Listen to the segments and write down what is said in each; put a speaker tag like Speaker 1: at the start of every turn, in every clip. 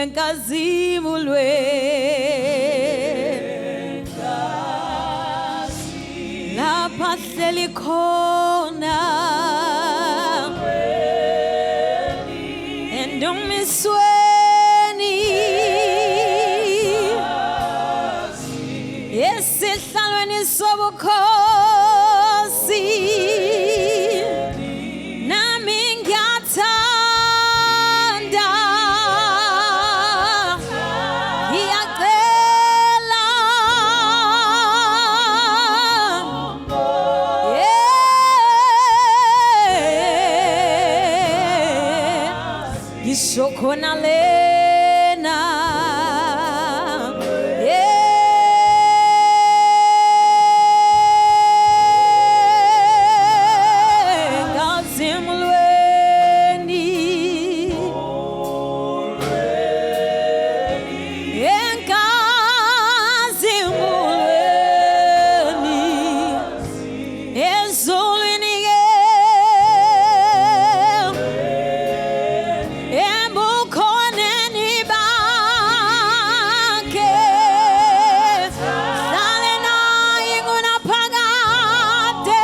Speaker 1: Enkazimulweni lapha hleli khona endumisweni esihlalweni sobukhosi nami ngiyathanda ngiyacela yeah ngisho khona lena Enkazimulweni Enkazimulweni ezulwini ke ebukhoneni bakhe hlale naye ngunaphakade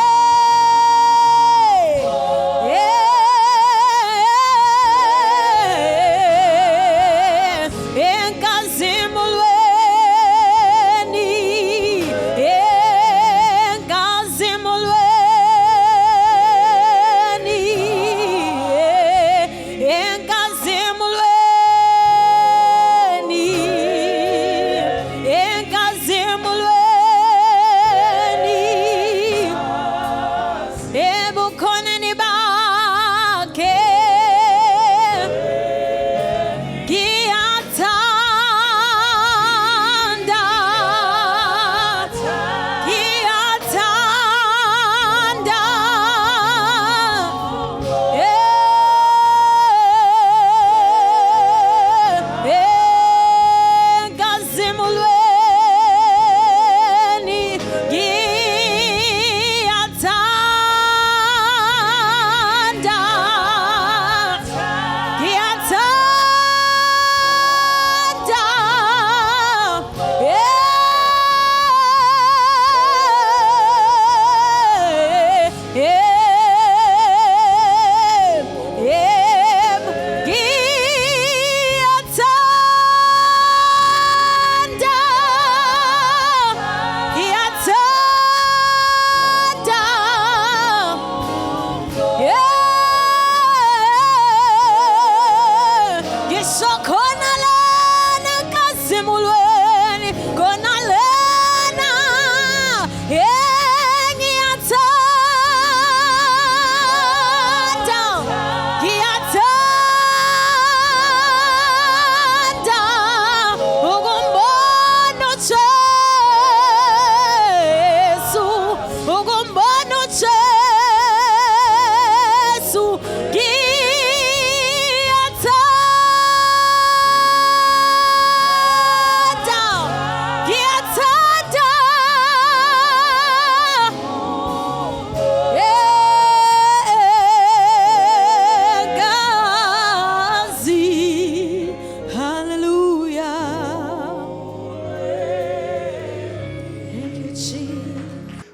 Speaker 1: enkazimulweni enkazimulweni enkazimulweni enkazimulweni ebukhoneni bakhe ngiyathanda ngiyathanda enkazimulweni ngiyathanda ngiyathanda ngiyathanda ngiyathanda yeah ngisho khona lena enkazimulweni khona lena yeah ngiyathanda ngiyathanda ukumbona uJesu ukumbona uJesu ngiyathanda ngiyathanda Engazi hallelujah thank you Jesus.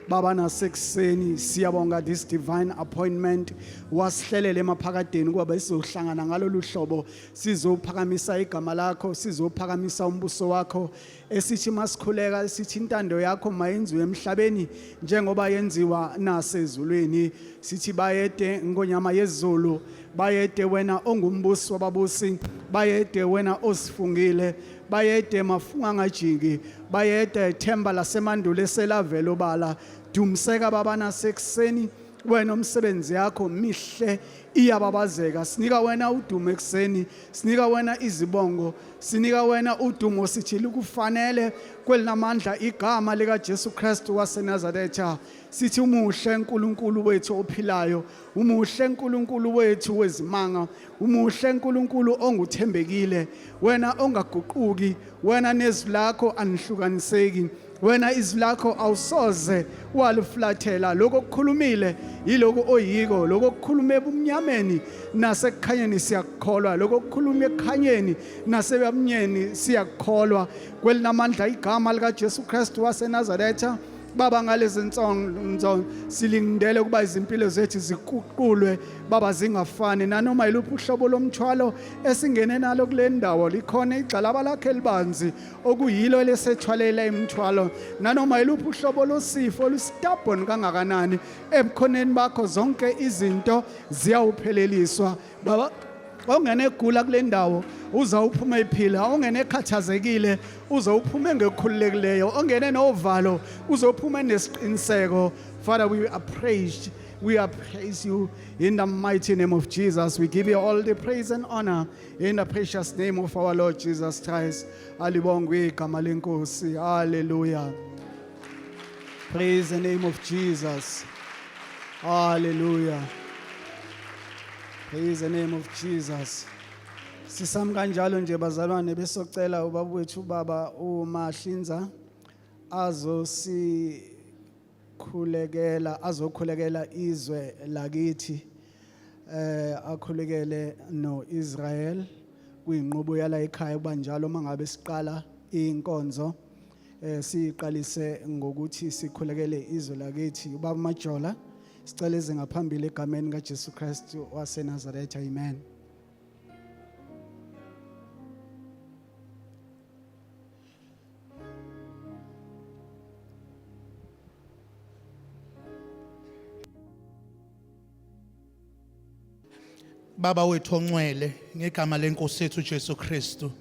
Speaker 2: Baba nasekuseni siyabonga this divine appointment wasihlelele emaphakadeni ukuba besizohlangana ngalolu hlobo sizophakamisa igama lakho sizophakamisa umbuso wakho esithi masikhuleka sithi intando yakho mayenziwe emhlabeni njengoba yenziwa nasezulwini sithi bayede ngonyama yezulu bayede wena ongumbusi wababusi bayede wena osifungile bayede mafunga angajiki bayede themba lasemandulo eselavela obala dumiseka baba nasekuseni wena umsebenzi yakho mihle iyababazeka sinika wena udumo ekuseni sinika wena izibongo sinika wena udumo sithi lukufanele kwelinamandla igama lika Jesu Kristu waseNazaretha sithi umuhle uNkulunkulu wethu ophilayo umuhle uNkulunkulu wethu wezimanga umuhle uNkulunkulu onguthembekile wena ongaguquki wena nezwi lakho anihlukaniseki Wena izwi lakho awusoze waliflathela. Lokho okukhulumile yiloko oyiko, lokho okukhulume ebumnyameni nasekukhanyeni siyakukholwa, lokho okukhulume ekukhanyeni nasebamnyeni siyakukholwa. Kwelinamandla igama likaJesu Kristu waseNazaretha, Baba, ngalezi nsonzo silindele ukuba izimpilo zethu zikuqulwe, Baba, zingafani nanoma yiluphi uhlobo lomthwalo esingene nalo kule ndawo. Likhona igxalaba lakhe elibanzi okuyilo elesethwalela imithwalo, nanoma yiluphi uhlobo losifo olustubborn kangakanani, ebukhoneni bakho zonke izinto ziyawupheleliswa, Baba. Ongene egula kule ndawo uzawuphuma ephila, ongene ekhathazekile uzawuphuma engekhululekileyo, ongene novalo uzophuma nesiqiniseko. Father, we are praised. We are praise you in the mighty name of Jesus. We give you all the praise and honor in the precious name of our Lord Jesus Christ. Alibongwe igama lenkosi. Hallelujah. Praise the name of Jesus. Hallelujah. Praise the name of Jesus. Sisami kanjalo nje bazalwane, besocela ubaba wethu, ubaba uMahlinza, azosikhulekela, azokhulekela izwe lakithi, akhulekele noIsrael kuyinqubo yala ekhaya kuba njalo mangabe siqala inkonzo siqalise ngokuthi sikhulekele izwe lakithi. Ubaba Majola, sicela eze ngaphambili egameni kaJesu Kristu waseNazaretha. Amen.
Speaker 3: Baba wethu ongcwele, ngegama lenkosi yethu Jesu Kristu,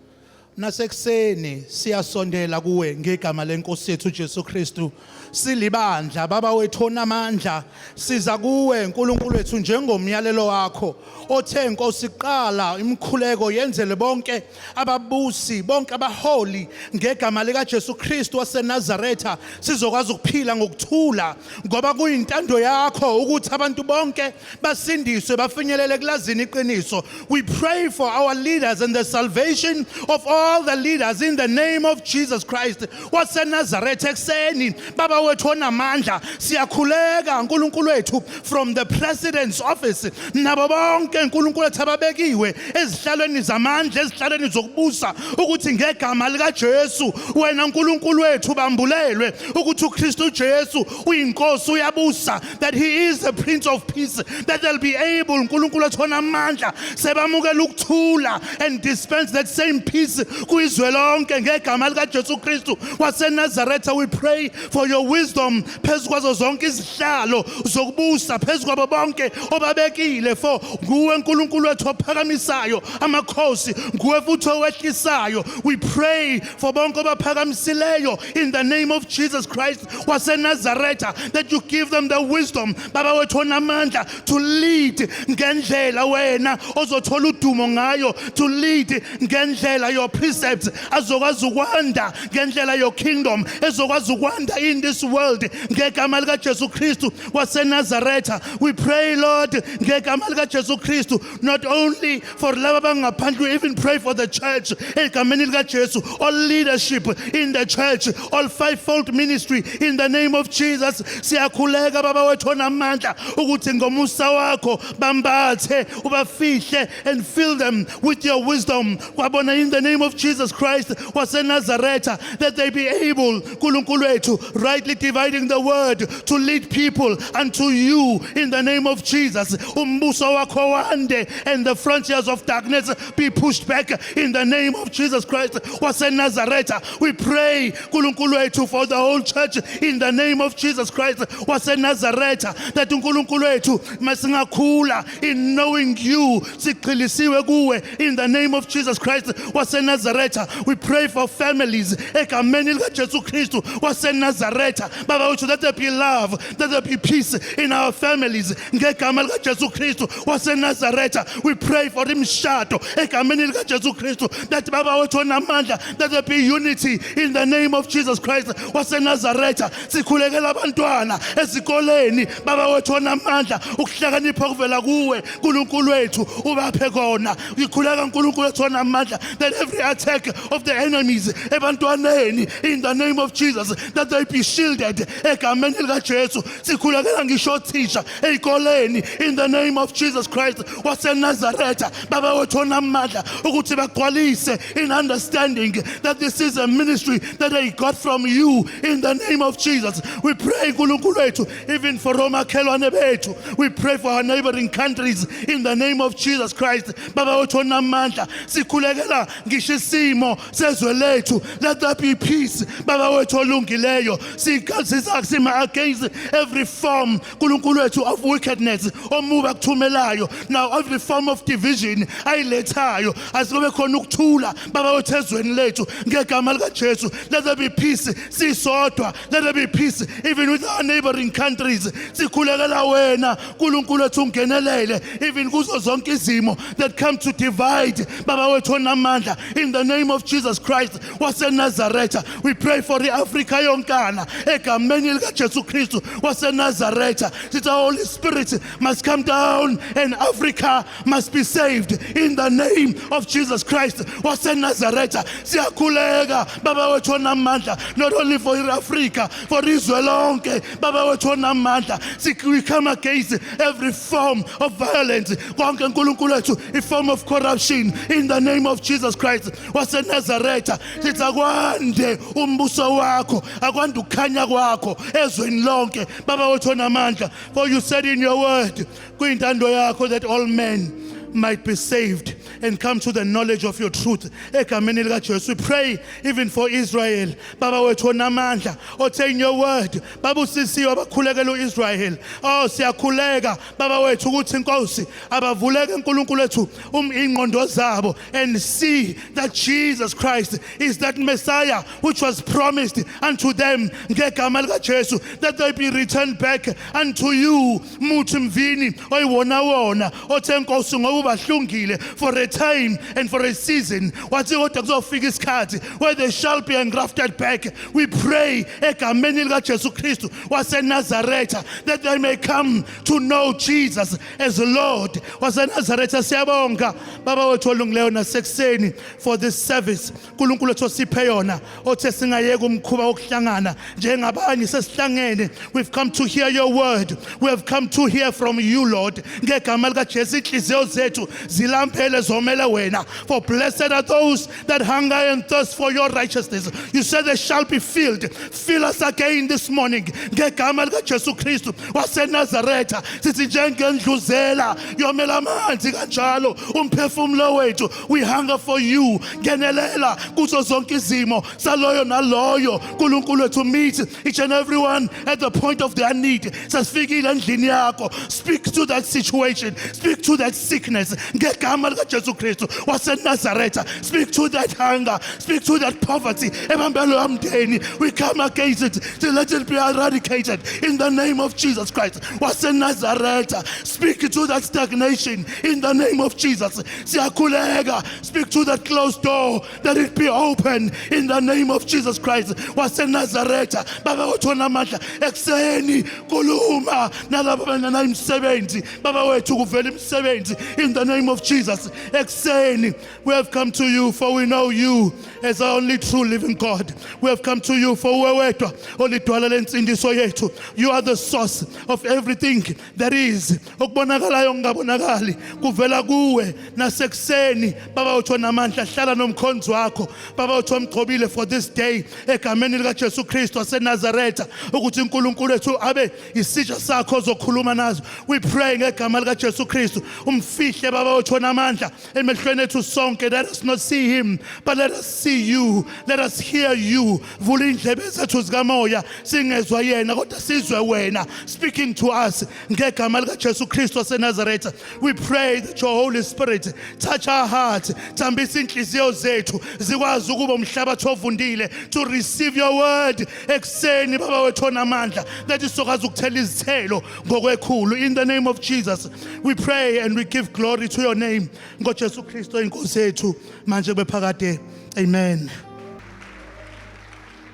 Speaker 3: nasekuseni siyasondela kuwe ngegama lenkosi yethu Jesu Kristu. Silibandla, Baba wethu onamandla, siza kuwe uNkulunkulu wethu njengomyalelo wakho othe, Nkosi, qala imikhuleko yenzele bonke ababusi, bonke abaholi, ngegama lika Jesu Kristu waseNazaretha, sizokwazi ukuphila ngokuthula, ngoba kuyintando yakho ukuthi abantu bonke basindiswe, bafinyelele kulazini iqiniso. We pray for our leaders and the salvation of all the leaders in the name of Jesus Christ waseNazaretha. Ekuseni, Baba wethu onamandla, siyakhuleka uNkulunkulu wethu, from the president's office nabo bonke uNkulunkulu wethu ababekiwe ezihlalweni zamandla, ezihlalweni zokubusa, ukuthi ngegama likaJesu wena uNkulunkulu wethu bambulelwe ukuthi uKristu Jesu uyinkosi, uyabusa, that he is the Prince of Peace, that they'll be able, uNkulunkulu wethu onamandla, sebamukela ukuthula and dispense that same peace kwizwe lonke ngegama likaJesu Kristu waseNazaretha. We pray for your wisdom phezu kwazo zonke izihlalo zokubusa, phezu kwabo bonke obabekile, for nguwe uNkulunkulu wethu ophakamisayo amakhosi, nguwe futhi owehlisayo. We pray for bonke obaphakamisileyo in the name of Jesus Christ waseNazaretha, that you give them the wisdom, Baba wethu onamandla, to lead ngendlela wena ozothola udumo ngayo, to lead ngendlela your precepts azokwazi ukwanda, ngendlela your kingdom ezokwazi ukwanda in this world ngegama likaJesu Kristu waseNazaretha. We pray, Lord, ngegama likaJesu Kristu, not only for laba bangaphandle, we even pray for the church egameni likaJesu, all leadership in the church, all fivefold ministry in the name of Jesus. Siyakhuleka, Baba wethu onamandla, ukuthi ngomusa wakho bambathe, ubafihle and fill them with your wisdom kwabona in the name of Jesus Christ waseNazaretha, that they be able, Nkulunkulu wethu, rightly dividing the word, to lead people unto you in the name of Jesus. Umbuso wakho wande and the frontiers of darkness be pushed back in the name of Jesus Christ waseNazaretha. We pray, Nkulunkulu wethu, for the whole church in the name of Jesus Christ waseNazaretha, that uNkulunkulu wethu masingakhula in knowing you, sigxilisiwe kuwe in the name of Jesus Christ waseNazaretha. We pray for families egameni likaJesu Kristu waseNazaretha, Baba wethu, that there be love, that there be peace in our families ngegama likaJesu Kristu waseNazaretha. We pray for imishado egameni likaJesu Kristu, that, Baba wethu onamandla, that there be unity in the name of Jesus Christ waseNazaretha. Sikhulekela abantwana ezikoleni, Baba wethu onamandla, ukuhlakanipha kuvela kuwe, Nkulunkulu wethu, ubaphe kona. Ngikhuleka, Nkulunkulu wethu onamandla, that every attack of the enemies ebantwaneni in the name of Jesus, that they be shielded egameni likaJesu. Sikhulekela ngisho othisha ey'koleni in the name of Jesus Christ waseNazaretha, Baba wethu onamandla, ukuthi bagcwalise in understanding that this is a ministry that they got from you in the name of Jesus. We pray, Nkulunkulu wethu, even for omakhelwane bethu. We pray for our neighboring countries in the name of Jesus Christ. Baba wethu onamandla, sikhulekela ngisho isimo sezwe lethu. Let there be peace, Baba wethu olungileyo. Sima against every form, Nkulunkulu wethu, of wickedness omubi akuthumelayo now, every form of division ayilethayo. Asikube khona ukuthula, Baba wethu, ezweni lethu ngegama likaJesu. Let there be peace sisodwa. Let there be peace even with our neighboring countries. Sikhulekela wena, Nkulunkulu wethu, ungenelele even kuzo zonke izimo that come to divide, Baba wethu onamandla, in the name of Jesus Christ waseNazaretha. We pray for the Africa yonkana egameni likaJesu Kristu waseNazaretha. Sithi Holy Spirit must come down and Africa must be saved in the name of Jesus Christ waseNazaretha. Siyakhuleka, Baba wethu onamandla, not only for Africa, for izwe lonke, Baba wethu onamandla. We come against every form of violence konke, Nkulunkulu wethu, i form of corruption in the name of Jesus Christ waseNazaretha. Sithi akwande umbuso wakho, akwande ukukhanya kwakho ezweni lonke, Baba wethu onamandla, for you said in your word, kuyintando yakho that all men might be saved and come to the knowledge of your truth. Egameni likaJesu, we pray even for Israel, Baba wethu onamandla, othe in your word babusisiwe abakhulekela uIsrael. Oh, siyakhuleka, Baba wethu, ukuthi inkosi abavuleke, uNkulunkulu wethu, ingqondo zabo and see that Jesus Christ is that Messiah which was promised unto them ngegama likaJesu, that they be returned back unto you, muthi mvini oyiwona wona othe, Nkosi, ngoba ubahlungile for a time and for a season, wathi kodwa kuzofika isikhathi where they shall be engrafted back. We pray egameni likaJesu Kristu waseNazaretha that they may come to know Jesus as Lord waseNazaretha. Siyabonga, Baba wethu olungileyo, nasekuseni for this service, uNkulunkulu wethu, osiphe yona, othe singayeka umkhuba wokuhlangana njengabanye. Sesihlangene. We've come to hear your word. We have come to hear from you, Lord. Ngegama likaJesu, inhliziyo zethu zilambele, zomele wena, for blessed are those that hunger and thirst for your righteousness. You said they shall be filled. Fill us again this morning ngegama likaJesu Kristu waseNazaretha. Sithi njengendluzela yomela amanzi, kanjalo umphefumulo wethu, we hunger for you. Ngenelela kuzo zonke izimo saloyo naloyo, Nkulunkulu wethu. Meet each and everyone at the point of their need. Sesifikile endlini yakho. Speak to that situation. Speak to that sickness ngegama likaJesu Kristu waseNazaretha. Speak to that hunger. Speak to that poverty ebambelo yamndeni. We come against it to let it be eradicated in the name of Jesus Christ waseNazaretha. Speak to that stagnation in the name of Jesus. Siyakhuleka, speak to that closed door, that it be open in the name of Jesus Christ waseNazaretha. Baba wethu onamandla, ekuseni khuluma nalabo abangenayo imisebenzi, Baba wethu, kuvela imisebenzi in the name of Jesus. Ekuseni we have come to you, for we know you as our only true living God. We have come to you, for uwe wedwa olidwala lensindiso yethu. You are the source of everything that is, okubonakalayo, okungabonakali, kuvela kuwe. Nasekuseni, Baba wethu onamandla, hlala nomkhonzi wakho, Baba wethu omgcobile for this day egameni likaJesu Kristu waseNazaretha, ukuthi uNkulunkulu wethu abe isitsha sakho ozokhuluma nazo. We pray ngegama likaJesu Kristu, umfihle, Baba wethu onamandla, emehlweni ethu sonke. Let us not see him, but let us see you. Let us hear you. Vula indlebe zethu zikamoya, singezwa yena kodwa sizwe wena speaking to us ngegama likaJesu Kristu waseNazaretha. We pray that your Holy Spirit touch our heart, thambisa inhliziyo zethu zikwazi ukuba umhlabathi ovundile to receive your word ekuseni, Baba wethu onamandla, that isokwazi ukuthela izithelo ngokwekhulu. In the name of Jesus we pray and we give glory to your name, ngoJesu Kristu inkosi yethu, manje bephakade. Amen.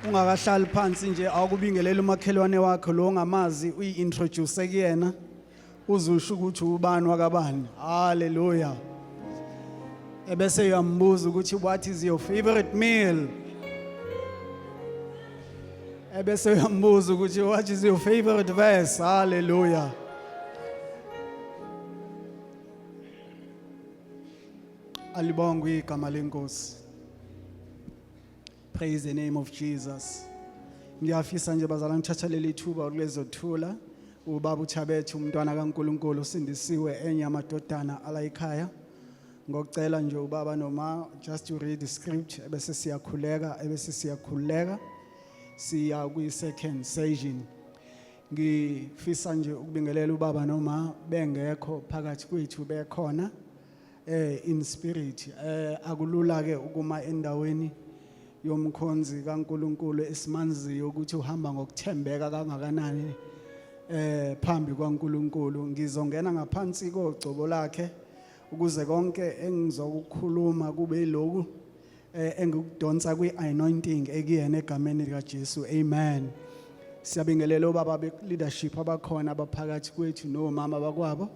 Speaker 2: Ungakahlali phansi nje, awukubingelela umakhelwane wakho lo ongamazi, uyi-introduce kuyena, uzusho ukuthi ubani wakabani. Haleluya. Ebese uyambuza ukuthi, "What is your favorite meal?" Ebese uyambuza ukuthi, "What is your favorite verse?" Hallelujah. Alibongwe igama leNkosi. Praise the name of Jesus. Ngiyafisa nje, bazalwane, ngithatha leli thuba kulezothula ubaba uThabethe, umntwana kaNkuluNkulu usindisiwe, enye amadodana ala ekhaya. Ngokucela nje ubaba noma just to read the script, ebese siyakhuleka, ebese siyakhuleka, siya kwi second session. Ngifisa nje ukubingelela ubaba noma bengekho phakathi kwethu, bekhona in spirit. Akulula ke ukuma endaweni yomkhonzi kaNkuluNkulu esimanziyo ukuthi uhamba ngokuthembeka kangakanani phambi kwaNkuluNkulu. Ngizongena ngaphansi kogcobo lakhe ukuze konke engizokukhuluma kube lokhu engikudonsa kwi-anointing ekuyena, egameni lika Jesu, amen. Siyabingelela obaba be leadership abakhona abaphakathi kwethu, nomama bakwabo,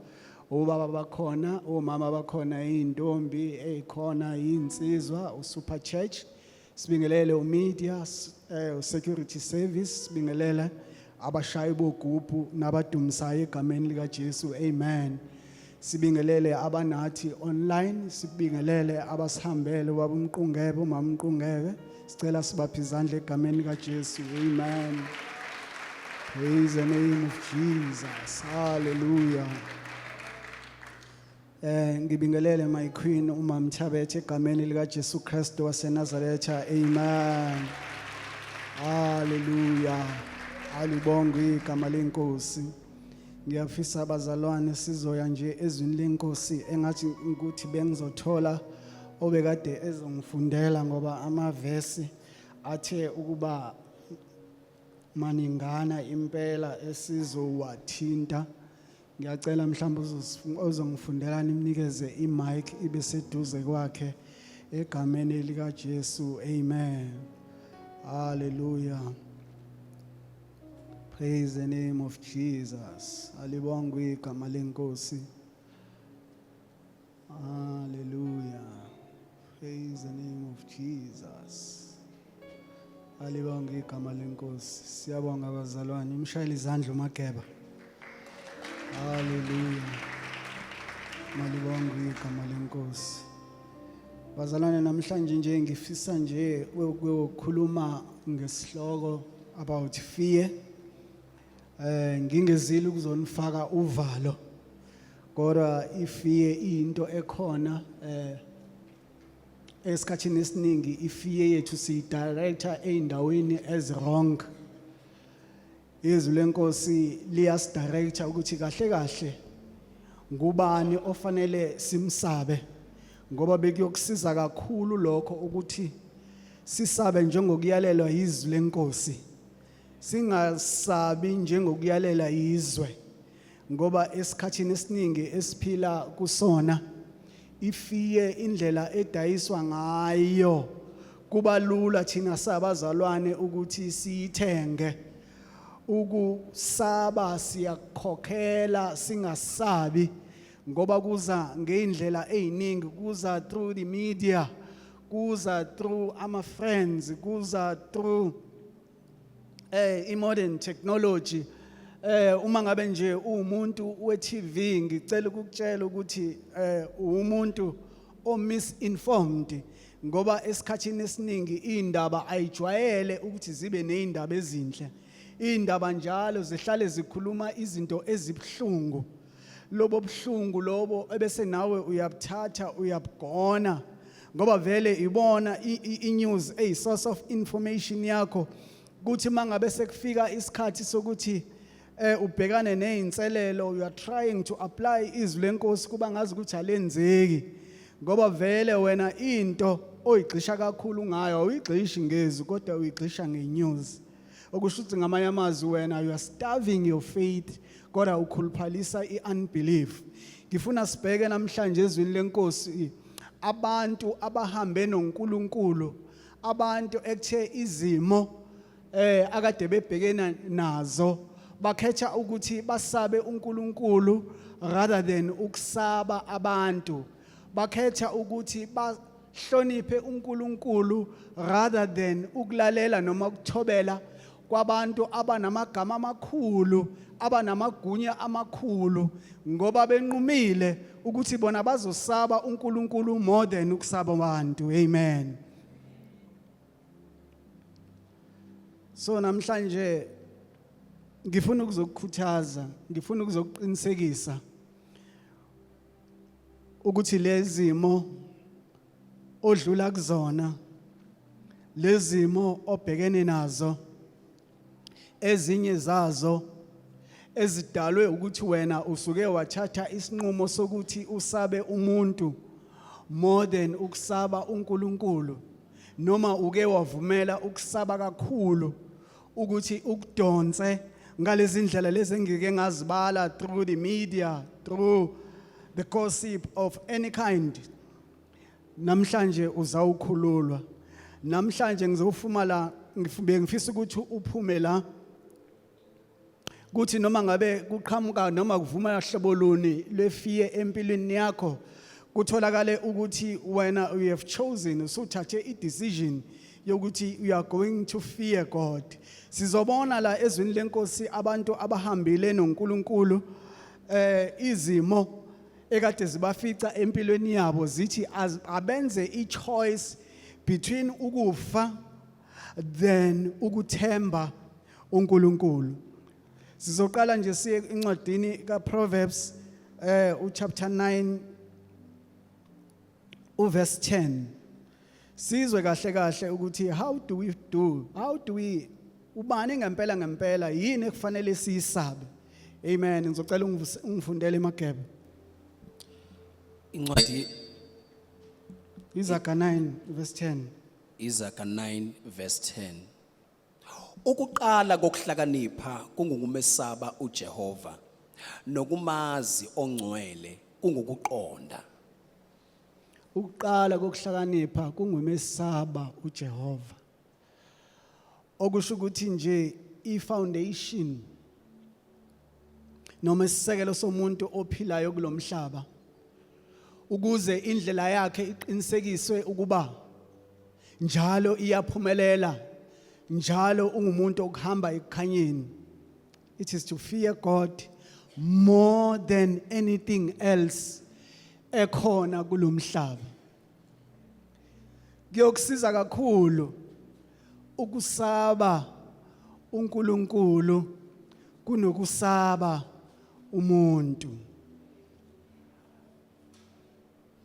Speaker 2: obaba bakhona, omama bakhona, izintombi ezikhona, insizwa, uSuper Church. Sibingelele umedia, security service. Sibingelele abashayi bogubhu nabadumisayo egameni lika Jesu, amen. Sibingelele abanathi online, sibingelele abasihambele, ubaba uMqungebe, umama uMqungebe. Sicela sibaphe izandla egameni lika Jesu, amen. Praise the name of Jesus. Hallelujah. Ngibingelele my queen, uMam Thabethe, egameni lika Jesu Kristu waseNazaretha, amen. Hallelujah. Alibongwe igama leNkosi. Ngiyafisa, abazalwane, sizoya nje ezwini leNkosi. Engathi ukuthi bengizothola obekade ezongifundela, ngoba amavesi athe ukuba maningana impela esizowathinta. Ngiyacela mhlawumbe ozongifundela nimnikeze imic ibe seduze kwakhe, egameni lika Jesu, amen. Hallelujah. Praise the name of Jesus. Alibongwe igama leNkosi. Hallelujah. Praise the name of Jesus. Alibongwe igama leNkosi. Siyabonga, bazalwane. Imshayele izandla uMageba. Hallelujah. Malibongwe igama leNkosi. Bazalwane, namhlanje nje ngifisa nje ukukhuluma ngesihloko about fear. Ngingezile ukuzonifaka uvalo. Kodwa ifear into ekhona. Esikhathini esiningi ifear yethu siyidirecta eindaweni ezi wrong. Izwi leNkosi liyasidirecta ukuthi kahle kahle ngubani ofanele simsabe, ngoba bekuyokusiza kakhulu lokho ukuthi sisabe njengokuyalelwa izwi leNkosi, singasabi njengokuyalela izwe, ngoba esikhathini esiningi esiphila kusona ifear, indlela edayiswa ngayo, kuba lula thina sabazalwane ukuthi siyithenge. Ukusaba siyakhokhela, singasabi, ngoba kuza ngeindlela eziningi. Kuza through the media, kuza through ama friends, kuza through i-modern technology. Uma ngabe nje uwumuntu we-TV, ngicela ukukutshela ukuthi umuntu o misinformed, ngoba esikhathini esiningi indaba ayijwayele ukuthi zibe nezindaba ezinhle. Indaba njalo zihlale zikhuluma izinto ezibhlungu. Lobo buhlungu lobo ebese nawe uyabuthatha, uyabugona, ngoba vele ibona i-news eyi source of information yakho. Kuthi mangabe sekufika isikhathi sokuthi ubhekane nezinselelo, you are trying to apply izwi leNkosi, kuba ngazi ukuthi alenzeki, ngoba vele wena into oyigxisha kakhulu ngayo awuyigxishi ngezwi, kodwa uyigxisha ngenews. Okusho ukuthi, ngamanye amazwi, wena you are starving your faith, kodwa ukhuluphalisa i-unbelief. Ngifuna sibheke namhlanje ezwini leNkosi abantu abahambe noNkulunkulu, abantu ekuthe izimo akade bebhekena nazo bakhetha ukuthi basabe uNkulunkulu rather than ukusaba abantu. Bakhetha ukuthi bahloniphe uNkulunkulu rather than ukulalela noma ukuthobela kwabantu abanamagama amakhulu, abanamagunya amakhulu, ngoba benqumile ukuthi bona bazosaba uNkulunkulu more than ukusaba abantu. Amen. So namhlanje ngifuna ukuzokukhuthaza, ngifuna ukuzokuqinisekisa ukuthi lezimo odlula kuzona, lezimo obhekene nazo, ezinye zazo ezidalwe ukuthi wena usuke wathatha isinqumo sokuthi usabe umuntu more than ukusaba uNkulunkulu, noma uke wavumela ukusaba kakhulu ukuthi ukudonse ngalezi ndlela lezi engike ngazibala through the media, through the gossip of any kind, namhlanje uzawukhululwa. Namhlanje ngizofuma la, ngifisa ukuthi uphume la kuthi noma ngabe kuqhamuka noma kuvuma hlobo luni lwefiye empilweni yakho, kutholakale ukuthi wena you have chosen, usuthathe i-decision yokuthi you are going to fear God. Sizobona la ezwini lenkosi abantu abahambile noNkulunkulu, izimo ekade zibafica empilweni yabo zithi abenze i-choice between ukufa than ukuthemba uNkulunkulu. Sizoqala nje siye encwadini kaProverbs, uchapter 9 uverse 10, sizwe kahle kahle ukuthi how do we ubani ngempela ngempela, yini ekufanele siyisabe. Amen. Ngizocela ungifundele, Magebe.
Speaker 4: Incwadi
Speaker 2: Izaga 9 verse 10.
Speaker 4: Izaga 9 verse 10. Ukuqala kokuhlakanipha kungukumesaba uJehova, nokumazi ongcwele kungukuqonda.
Speaker 2: Ukuqala kokuhlakanipha kungumesaba uJehova. Okusho ukuthi nje i-foundation noma isisekelo somuntu ophilayo kulomhlaba, ukuze indlela yakhe iqinisekiswe ukuba njalo iyaphumelela, njalo ungumuntu okuhamba ekukhanyeni, it is to fear God more than anything else ekhona kulomhlaba. Kuyokusiza kakhulu ukusaba uNkulunkulu kunokusaba umuntu.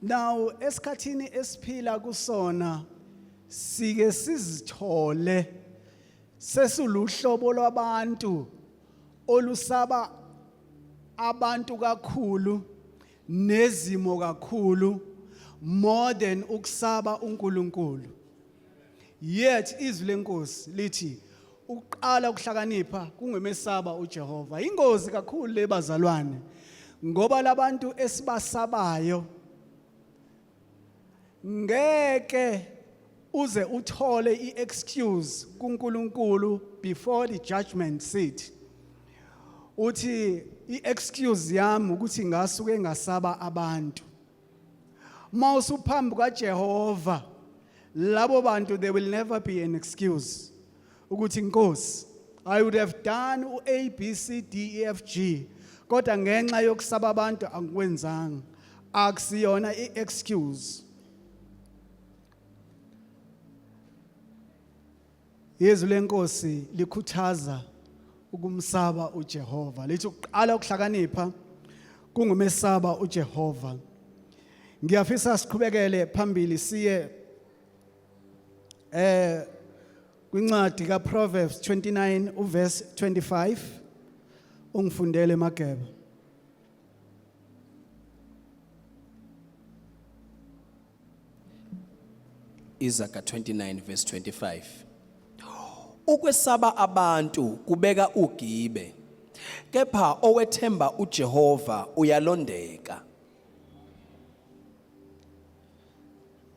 Speaker 2: Now esikhathini esiphila kusona sike sizithole sesiluhlobo lwabantu olusaba abantu kakhulu nezimo kakhulu more than ukusaba uNkulunkulu. Yet izwi lenkosi lithi ukuqala ukuhlakanipha kungemesaba uJehova. Ingozi kakhulu le, bazalwane, ngoba labantu esibasabayo ngeke uze uthole iexcuse kuNkulunkulu before the judgment seat, uthi iexcuse yami ukuthi ngasuke ngasaba abantu. Mawusuphambi kaJehova, labo bantu, there will never be an excuse ukuthi, "Nkosi, I would have done u A B C D E F G, kodwa ngenxa yokusaba abantu angikwenzanga." Akusiyona iexcuse. Izwi lenkosi likhuthaza ukumsaba uJehova, lithi ukuqala ukuhlakanipha kungumesaba uJehova. Ngiyafisa siqhubekele phambili siye kwincwadi kaProverbs 29 uverse 25. Ungifundele, Mageba.
Speaker 4: Izaga 29 verse 25. Ukwesaba abantu kubeka ugibe, kepha owethemba uJehova uyalondeka.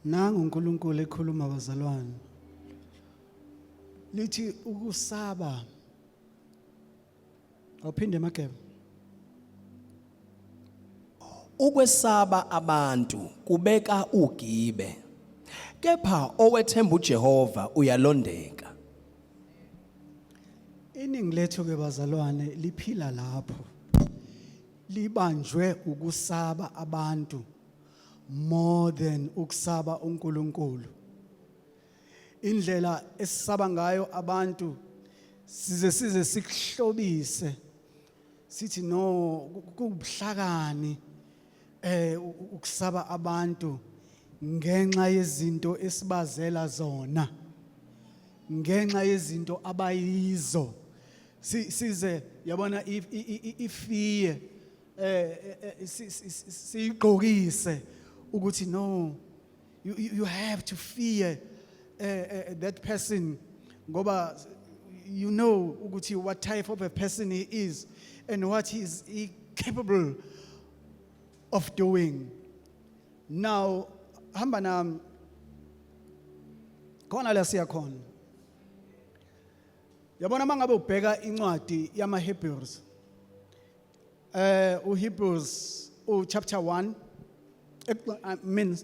Speaker 2: Nangu uNkulunkulu ekhuluma, bazalwane. Lithi ukusaba. Awuphinde, Mageba.
Speaker 4: Ukwesaba abantu kubeka ugibe. Kepha owethemba uJehova uyalondeka.
Speaker 2: Iningi lethu ke bazalwane liphila lapho. Libanjwe ukusaba abantu more than ukusaba uNkulunkulu. Indlela esisaba ngayo abantu size sikuhlobise sithi no, kubuhlakani ukusaba abantu ngenxa yezinto esibazela zona, ngenxa yezinto abayizo. Size yabona ifiye siyigqokise ukuthi no, you have to fear that person ngoba you know ukuthi what type of a person he is and what he is he capable of doing. Now hamba nami khona la siya khona. Yabona, mangabe ubheka incwadi yama Hebrews, uHebrews u chapter 1, I mean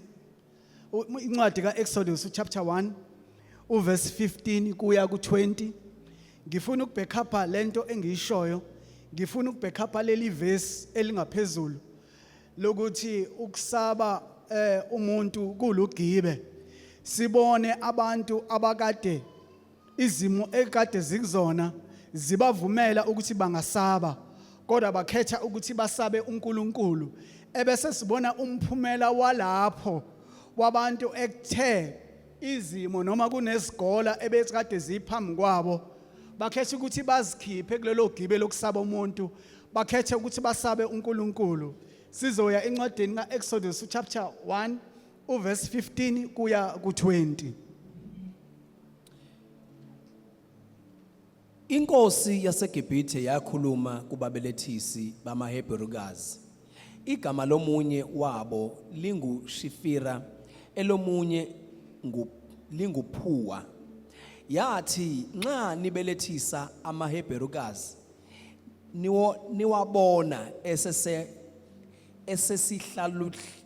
Speaker 2: incwadi kaExodus chapter 1 uverse 15 kuya ku20, ngifuna ukubackupa lento engiyishoyo. Ngifuna ukubackupa leli verse elingaphezulu lokuthi ukusaba umuntu kulugibe. Sibone abantu abakade izimo ekade zikuzona zibavumela ukuthi bangasaba, kodwa bakhetha ukuthi basabe uNkulunkulu, ebese sibona umphumela walapho wabantu ekuthe izimo noma kunezigola ebekade ziphambi kwabo, bakhetha ukuthi bazikhiphe kulelo gibe lokusaba umuntu, bakhethe ukuthi basabe uNkulunkulu. Sizoya encwadini kaExodus chapter 1 uverse 15 kuya ku20.
Speaker 4: Inkosi yaseGibhithe yakhuluma kubabelethisi bamaHebherukazi. Igama lomunye wabo linguShifira, elomunye linguPhuwa. Yathi, nxa nibelethisa amaHebherukazi niwabona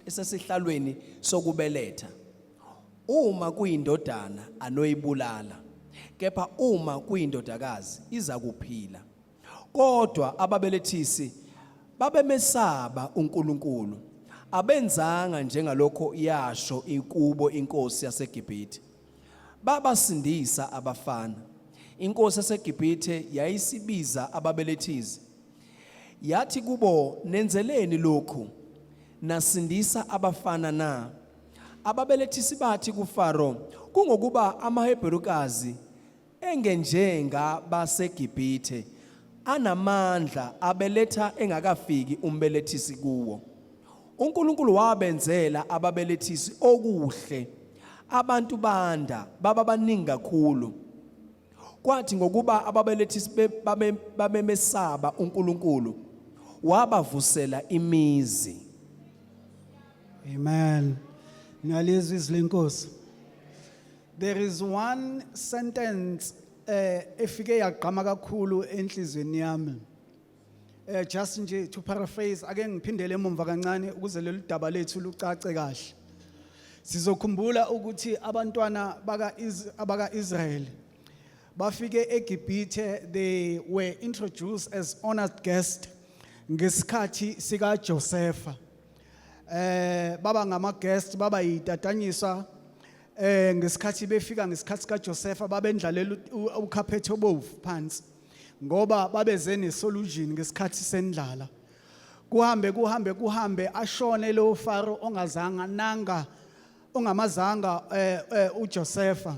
Speaker 4: esesihlalweni sokubeletha, uma kuyindodana anoyibulala, kepha uma kuyindodakazi iza kuphila. Kodwa ababelethisi babemesaba uNkulunkulu, abenzanga njengalokho yasho ikubo inkosi yaseGibhithe. Babasindisa abafana. Inkosi yaseGibhithe yayisibiza ababelethisi, yathi kubo, "Nenzeleni lokhu, nasindisa abafana na?" Ababelethisi bathi kuFaro, "Kungokuba amaHebherukazi engenjenga baseGibhithe, anamandla, abeletha engakafiki umbelethisi kuwo." UNkulunkulu wabenzela ababelethisi okuhle, abantu banda baba baningi kakhulu. Kwathi ngokuba ababelethisi babemesaba uNkulunkulu, wabavusela imizi.
Speaker 2: Amen. Niyalizwa izwi lenkosi. There is one sentence efike yagqama kakhulu enhlizweni yami. Just nje to paraphrase, ake ngiphindele emumva kancane ukuze lolu daba lethu lucace kahle. Sizokhumbula ukuthi abantwana baka Israel bafike eGibhithe, they were introduced as honored guest ngesikhathi sika Josepha. Baba ngama guest, baba yitatanyiswa ngesikhathi befika ngesikhathi kaJosepha. Babendlalela ukhaphethe obovu phansi ngoba babeze nesolution ngesikhathi sendlala. Kuhambe kuhambe kuhambe, ashone lo Faro ongazanga nanga ongamazanga uJosepha.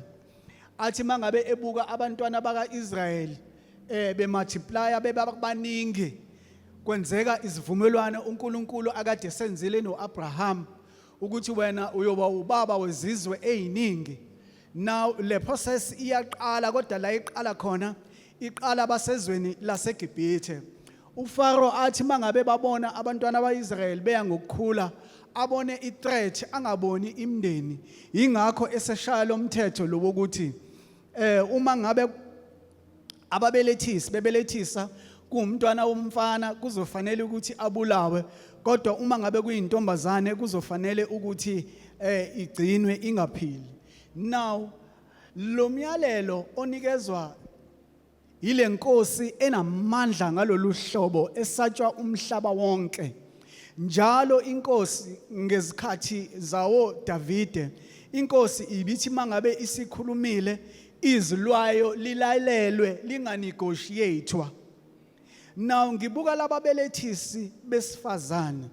Speaker 2: Athi mangabe ebuka abantwana bakaIsrael bemultiply, beba baningi, kwenzeka isivumelwano uNkulunkulu akade senzile noAbraham ukuthi wena uyoba ubaba wezizwe eziningi. Now le process iyaqala, kodwa la iqala khona, iqala basezweni laseGibhithe. uFaro athi mangabe babona abantwana baIsrael beya ngokukhula, abone ithreat, angaboni imndeni. Ingakho eseshaya lo mthetho lo wokuthi uma ngabe ababelethisi bebelethisa. Kuwumntwana womfana kuzofanele ukuthi abulawe, kodwa uma ngabe kuyintombazane kuzofanele ukuthi igcinwe ingaphili. Now lo myalelo onikezwa yile nkosi enamandla ngalolu hlobo esatshwa umhlaba wonke. Njalo inkosi ngezikhathi zawo Davide, inkosi ibithi mangabe isikhulumile izwi lwayo lilalelwe linganegotiatewa. Now ngibuka lababelethisi besifazane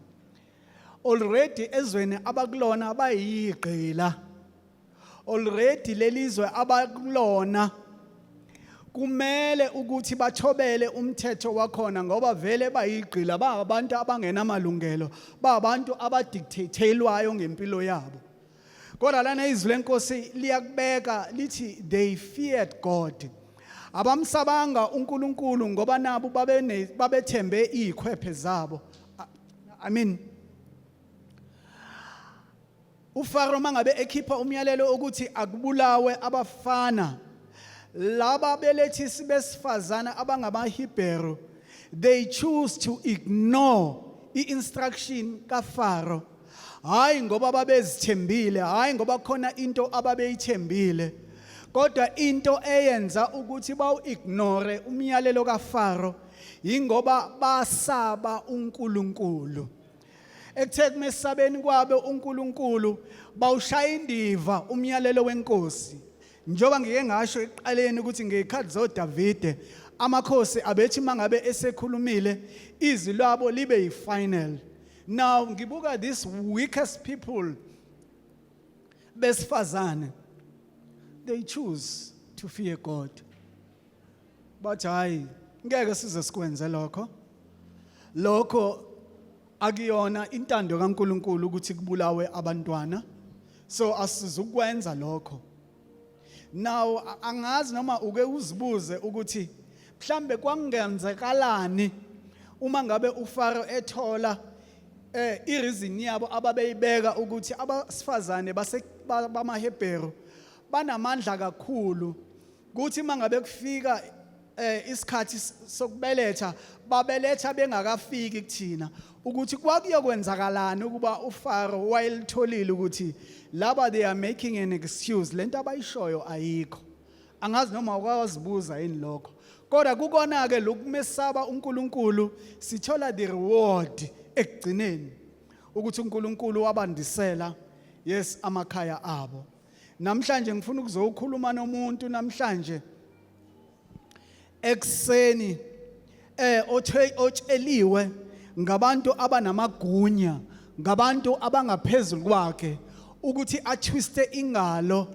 Speaker 2: already ezweni abakulona bayigqila, already lelizwe abakulona kumele ukuthi bathobele umthetho wakhona ngoba vele bayigqila, babantu abangenamalungelo, babantu abadictatelwayo ngempilo yabo. Kodwa lana izwi lenkosi liyakubeka lithi they feared God. Abamsabanga uNkulunkulu ngoba nabo babene babethembe izikhwephe zabo. I mean, uFaro mangabe ekhipha umyalelo ukuthi akubulawe abafana, laba belethisi besifazana abangamaHebheru, they choose to ignore i-instruction kaFaro. Hayi ngoba babezithembile, hayi ngoba khona into ababeyithembile, kodwa into eyenza ukuthi bawu-ignore umyalelo kaFaro yingoba basaba uNkulunkulu. Ekuthe kumesabeni kwabe uNkulunkulu bawushaya indiva umyalelo wenkosi. Njengoba ngike ngasho ekuqaleni ukuthi ngezikhathi zoDavide amakhosi abethi mangabe esekhulumile izwi lwabo libe yifinal. Now ngibuka this weakest people besifazane, they choose to fear God. Bathi hayi, ngeke size sikwenze lokho, lokho akuyona intando kaNkuluNkulu ukuthi kubulawe abantwana, so asizukwenza lokho. Now angazi noma uke uzibuze ukuthi mhlambe kwangenzekalani uma ngabe uFaro ethola ireason yabo ababeyibeka ukuthi abasifazane base bamaHebheru banamandla kakhulu, kuthi mangabe kufika isikhathi sokubeletha babeletha bengakafiki kuthina, ukuthi kwakuyokwenzakalani ukuba uFaro wayelitholile ukuthi laba they are making an excuse, lento abayishoyo ayikho. Angazi noma ukwazibuza yini lokho, kodwa kukona ke lokumesaba uNkulunkulu sithola the reward ekugcineni ukuthi uNkulunkulu wabandisela, yes, amakhaya abo. Namhlanje ngifuna ukuzokhuluma nomuntu namhlanje ekseni othe otsheliwe ngabantu abanamagunya, ngabantu abangaphezulu kwakhe ukuthi atwiste ingalo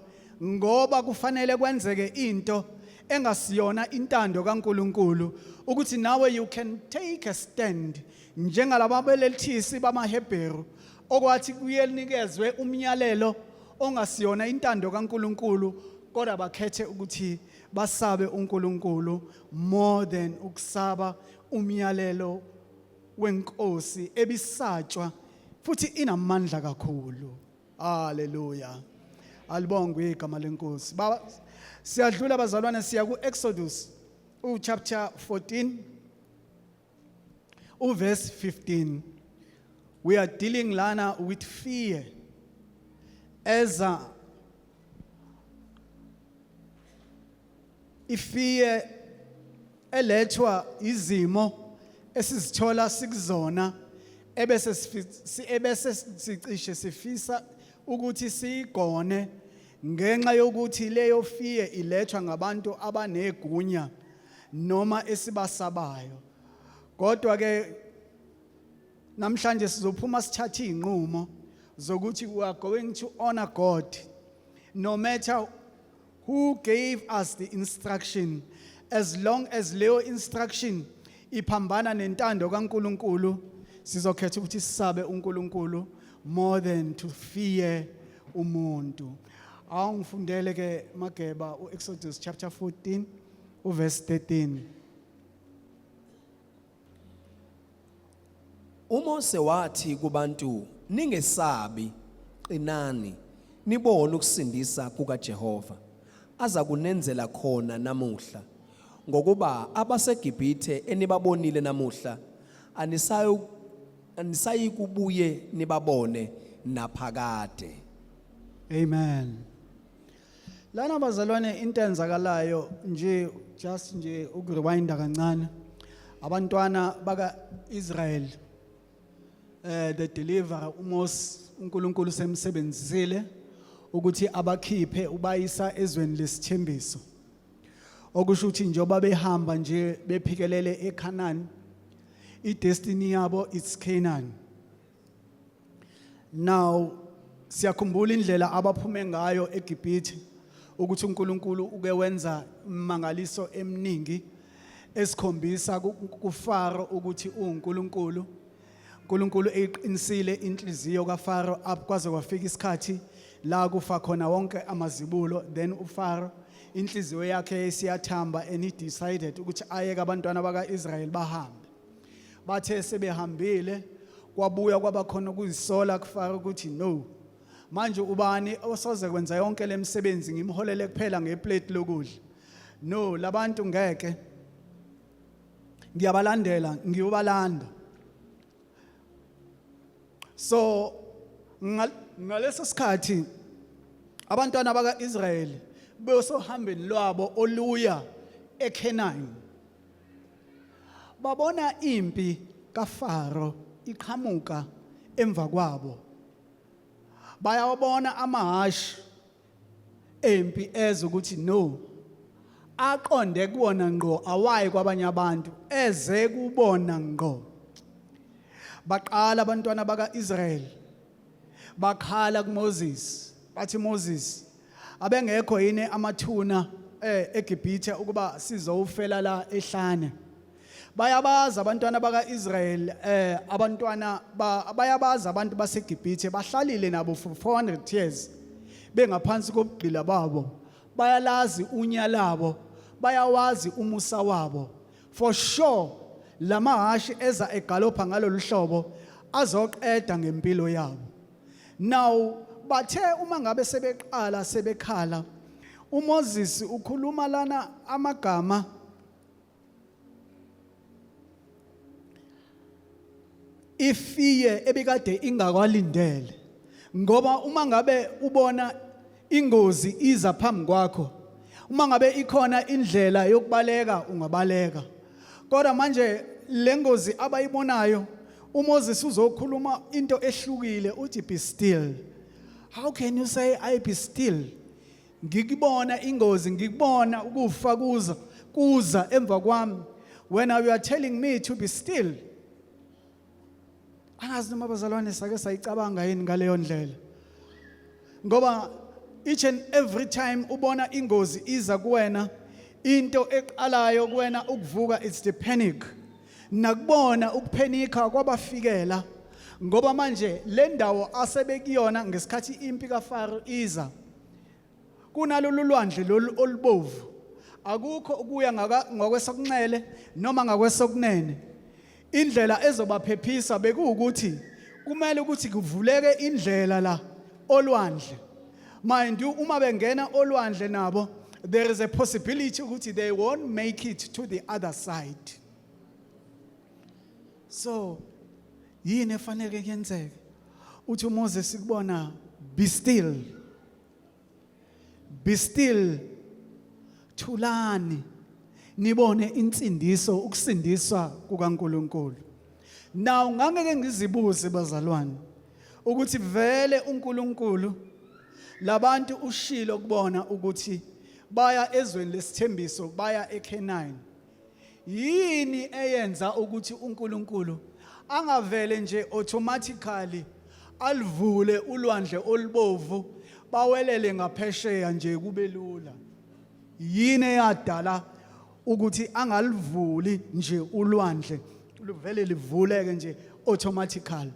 Speaker 2: ngoba kufanele kwenzeke into engasiyona intando kaNkuluNkulu, ukuthi nawe you can take a stand njengalababelethisi bamaHebheru okwathi kuyenikezwe umyalelo ongasiyona intando kaNkuluNkulu, kodwa bakhethe ukuthi basabe uNkulunkulu more than ukusaba umyalelo wenkosi ebisatshwa futhi inamandla kakhulu. Haleluya, alibongwe igama lenkosi. Baba, siyadlula bazalwane, siya ku Exodus u chapter 14 uverse 15. We are dealing lana with fear eza ifear elethwa izimo esizithola sikuzona ebese sicishe sifisa ukuthi siyigone ngenxa yokuthi leyo fear ilethwa ngabantu abanegunya noma esibasabayo. Kodwa ke namhlanje sizophuma sithathe izinqumo zokuthi we are going to honor God no matter who gave us the instruction, as long as leyo instruction iphambana nentando kaNkuluNkulu, sizokhetha ukuthi sisabe uNkulunkulu more than to fear umuntu. Awungifundele ke Mageba uExodus chapter 14 uverse 13.
Speaker 4: UMose wathi kubantu, ningesabi, qinani, nibone ukusindisa kukaJehova aza kunenzela khona namuhla. Ngokuba abaseGibhithe enibabonile namuhla anisayi anisayikubuye nibabone naphakade.
Speaker 2: Amen. Lana bazalwane, into enzakalayo nje, just nje ukurewinda kancane. Abantwana baka Israel, the deliverer uMoses, uNkulunkulu semsebenzisile ukuthi abakhiphe ubayisa ezweni lesithembiso. Okusho ukuthi njengoba behamba nje bephikelele eCanaan, idestiny yabo, it's Canaan. Now siyakhumbula indlela abaphume ngayo eGibhithe, ukuthi uNkulunkulu uke wenza imangaliso eminingi esikhombisa kuFaro ukuthi uNkulunkulu. uNkulunkulu eyiqinisile inhliziyo kaFaro up kwaze kwafika isikhathi la kufa khona wonke amazibulo. Then uFaro inhliziyo yakhe isiyathamba and he decided ukuthi ayeke abantwana bakaIsrael bahambe. Bathe sebehambile, kwabuya kwaba khona ukuzisola kuFaro ukuthi, "No, manje ubani osoze kwenza yonke lemisebenzi ngimholele kuphela ngeplate lokudla? No, labantu ngeke, ngiyabalandela, ngiyobalanda." So ngaleso sikhathi abantwana bakaIsrael besohambeni lwabo oluya eCanaan, babona impi kaFaro iqhamuka emva kwabo. Bayawabona amahashi empi eza, ukuthi no, aqonde kuwona ngqo, awayi kwabanye abantu, eze kubona ngqo. Baqala abantwana bakaIsrael bakhala kuMoses, bathi, "Moses, abengekho yini amathuna eGibhithe ukuba sizowufela la ehlane?" Bayabaza abantwana bakaIsrael, abantwana bayabaza abantu baseGibhithe, bahlalile nabo for 400 years bengaphansi kobugqila babo. Bayalazi unya labo, bayawazi umusa wabo. For sure lamahashi eza egalopha ngalolu hlobo azoqeda ngempilo yabo. Now bathe uma ngabe sebeqala sebekhala, uMoses ukhuluma lana amagama ifiye ebikade ingakwalindele, ngoba uma ngabe ubona ingozi iza phambi kwakho, uma ngabe ikhona indlela yokubaleka, ungabaleka. Kodwa manje le ngozi abayibonayo, uMoses uzokhuluma into ehlukile, uthi, "Be still." How can you say, "I be still"? Ngikubona ingozi, ngikubona ukufa kuza, kuza emva kwami, when you are telling me to be still. Angazi noma abazalwane sake sayicabanga yini ngaleyo ndlela, ngoba each and every time ubona ingozi iza kuwena, into eqalayo kuwena ukuvuka, it's the panic. Nakubona ukuphenika kwabafikela, ngoba manje le ndawo asebekuyona ngesikhathi impi kaFaro iza, kunalolu lwandle lolu olubovu, akukho ukuya ngakwesokunxele noma ngakwesokunene. Indlela ezobaphephisa bekuwukuthi kumele ukuthi kuvuleke indlela la olwandle. Mind you, uma bengena olwandle nabo, there is a possibility ukuthi they won't make it to the other side. So yini efanele kuyenzeke? Uthi uMoses kubona, "Be still, be still, thulani nibone insindiso, ukusindiswa kukaNkuluNkulu." Now ngangeke ngizibuze bazalwane ukuthi vele uNkulunkulu labantu ushilo kubona ukuthi baya ezweni lesithembiso, baya eCanaan, yini eyenza ukuthi uNkulunkulu angavele nje automatically alivule ulwandle olubovu, bawelele ngaphesheya nje, kube lula? Yini eyadala ukuthi angalivuli nje ulwandle, luvele livuleke nje automatically?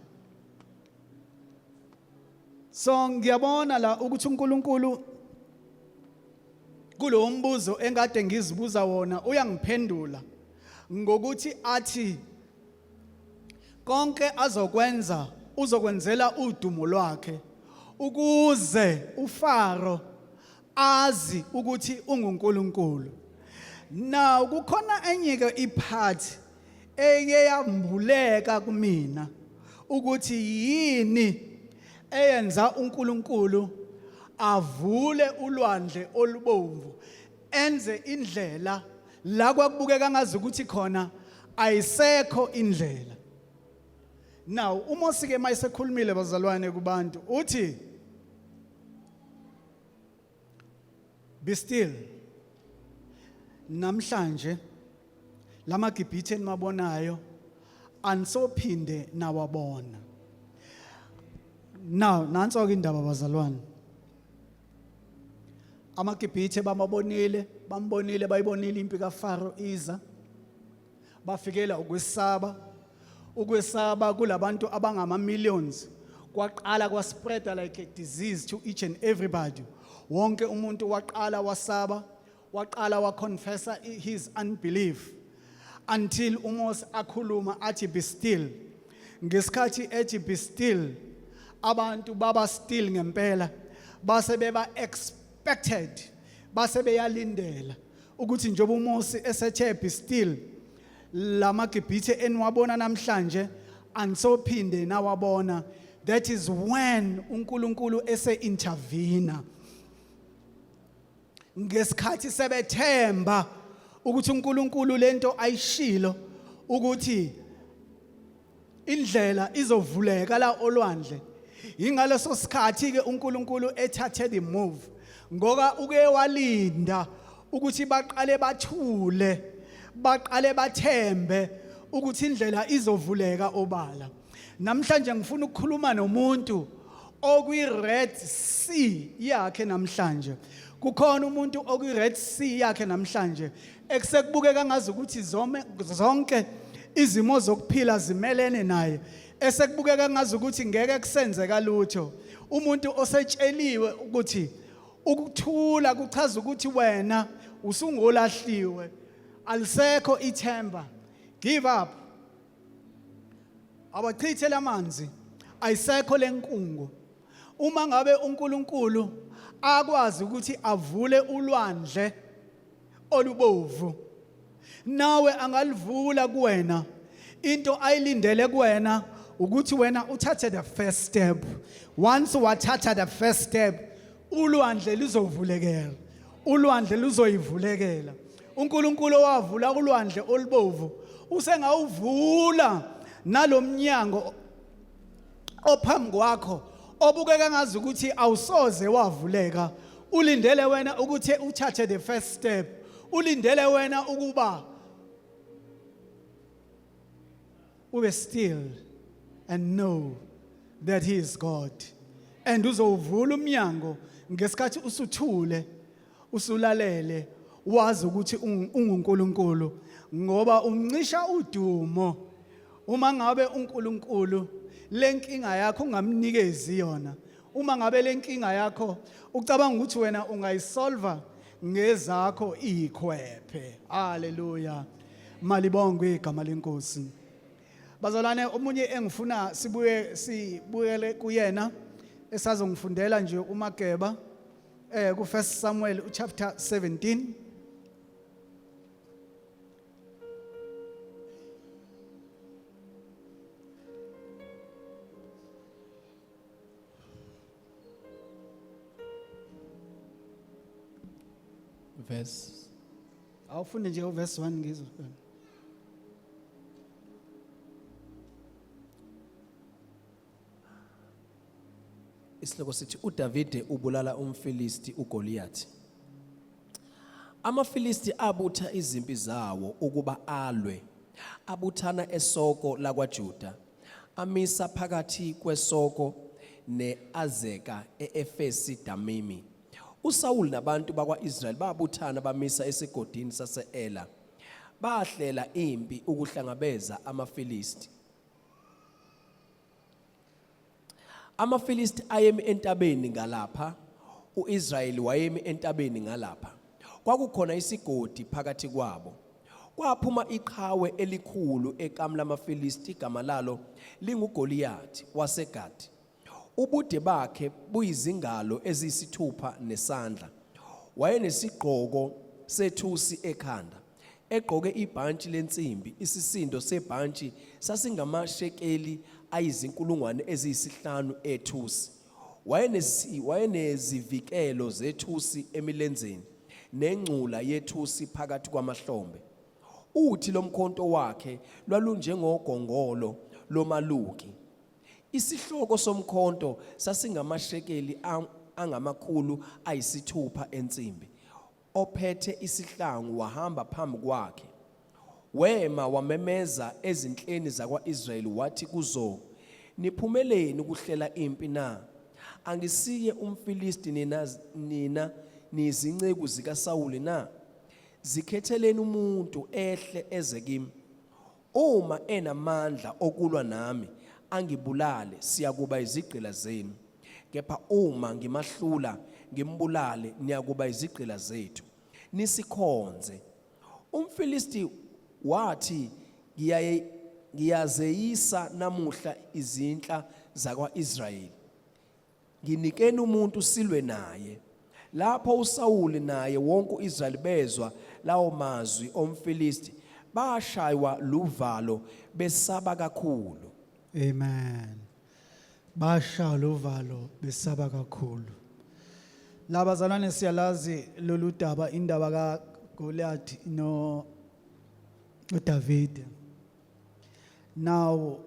Speaker 2: So ngiyabona la ukuthi uNkulunkulu kulowo mbuzo engade ngizibuza wona uyangiphendula ngokuthi athi konke azokwenza uzokwenzela udumo lwakhe, ukuze uFaro azi ukuthi unguNkulunkulu. Now kukhona enye ke ipart eye yambuleka kumina ukuthi yini eyenza uNkulunkulu avule ulwandle olubomvu enze indlela la kwakubukeka ngazi ukuthi khona ayisekho indlela. Now uMose ke mayesekhulumile bazalwane kubantu uthi be still namhlanje lamaGibhithe enimabonayo anisophinde nawabona. Now nanso ke indaba bazalwane. AmaGibhithe bamabonile, bambonile, bayibonile impi kaFaro iza. Bafikela ukwesaba, ukwesaba kulabantu abangama millions kwaqala kwaspreada like a disease to each and everybody. Wonke umuntu waqala wasaba, waqala waconfessa his unbelief until uMose akhuluma athi be still. Ngesikhathi ethi be still, abantu baba still ngempela, base beba expected, base beyalindela ukuthi njengoba uMose esethe be still, lamaGibhithe eniwabona namhlanje anisophinde nawabona. That is when uNkulunkulu ese intervene. Ngesikhathi sebethemba ukuthi uNkulunkulu lento ayishilo ukuthi indlela izovuleka la olwandle, ingaleso sikhathi ke uNkulunkulu ethathe the move, ngoba uke walinda ukuthi baqale bathule, baqale bathembe ukuthi indlela izovuleka obala. Namhlanje ngifuna ukukhuluma nomuntu okwi Red Sea yakhe namhlanje. Kukhona umuntu okwi Red Sea yakhe namhlanje ekusekubukeka ngazi ukuthi zome zonke izimo zokuphila zimelene naye, esekubukeka ngazi ukuthi ngeke kusenzeka lutho. Umuntu osetsheliwe ukuthi ukuthula kuchaza ukuthi wena usungolahliwe, alisekho ithemba, give up, abachithe lamanzi, ayisekho lenkungu. Uma ngabe uNkulunkulu akwazi ukuthi avule ulwandle olubovu, nawe angalivula kuwena. Into ayilindele kuwena ukuthi wena uthathe the first step. Once wathatha the first step, ulwandle luzovulekela, ulwandle luzoyivulekela. uNkulunkulu owavula ulwandle olubovu usengawuvula nalomnyango ophambi kwakho obukeka ngazi ukuthi awusoze wavuleka. Ulindele wena ukuthi uthathe the first step, ulindele wena ukuba ube still and know that he is God, and uzowuvula umnyango ngesikhathi usuthule usulalele wazi ukuthi unguNkulunkulu, ngoba umncisha udumo uma ngabe uNkulunkulu lenkinga yakho ungamnikezi yona. Uma ngabe lenkinga yakho ucabanga ukuthi wena ungayisolva ngezakho ikhwephe. Haleluya, malibongwe igama lenkosi. Bazalwane, omunye engifuna sibuye sibuyele kuyena esazongifundela nje uMageba ku 1 Samuel chapter 17.
Speaker 4: Verse.
Speaker 2: Awufunde nje uverse 1 ngizwe.
Speaker 4: Isihloko sithi uDavide ubulala umFilisti uGoliath. AmaFilisti abutha izimpi zawo ukuba alwe. Abuthana esoko lakwaJuda. Amisa phakathi kwesoko neAzeka eEfesi Damimi. uSawuli nabantu bakwaIsrayeli babuthana bamisa esigodini saseEla. Bahlela impi ukuhlangabeza amaFilisti. AmaFilisti ayemi entabeni ngalapha, uIsrayeli wayemi entabeni ngalapha. Kwakukhona isigodi phakathi kwabo. Kwaphuma iqhawe elikhulu ekamu lamaFilisti, igama lalo linguGoliyathi waseGathi. Ubude bakhe buyizingalo eziyisithupha nesandla. Wayenesigqoko sethusi ekhanda. Egqoke ibhantshi lensimbi, isisindo sebhantshi sasingamashekeli ayizinkulungwane 5 ethusi. Wayenezivikelo zethusi emilenzeni nengcula yethusi phakathi kwamahlombe. Uthi lomkhonto wakhe lwalunjengogongolo lomaluki. Isihloko somkhonto sasingamashekeli angama-600 ensimbi. Ophethe isihlangu wahamba phambi kwakhe. Wema wamemeza ezinhleni zakwa-Israyeli wathi kuzo, Niphumeleni ukuhlela impi na? Angisiye umFilisti nina niyizinceku zikaSawuli na? Zikhetheleni umuntu ehle eze kimi. Uma enamandla okulwa nami angibulale, siyakuba izigqila zenu. Kepha uma ngimahlula ngimbulale, niyakuba izigqila zethu, nisikhonze. UmFilisti wathi, Ngiyazeyisa namuhla izinhla zakwa-Israyeli. Nginikeni umuntu silwe naye. Lapho uSawuli naye wonke uIsrayeli bezwa lawo mazwi omFilisti, bashaywa luvalo besaba kakhulu.
Speaker 2: Amen. Basha luvalo besaba kakhulu. Labazalwane, siyalazi lolu daba, indaba kaGoliath no uDavid. Now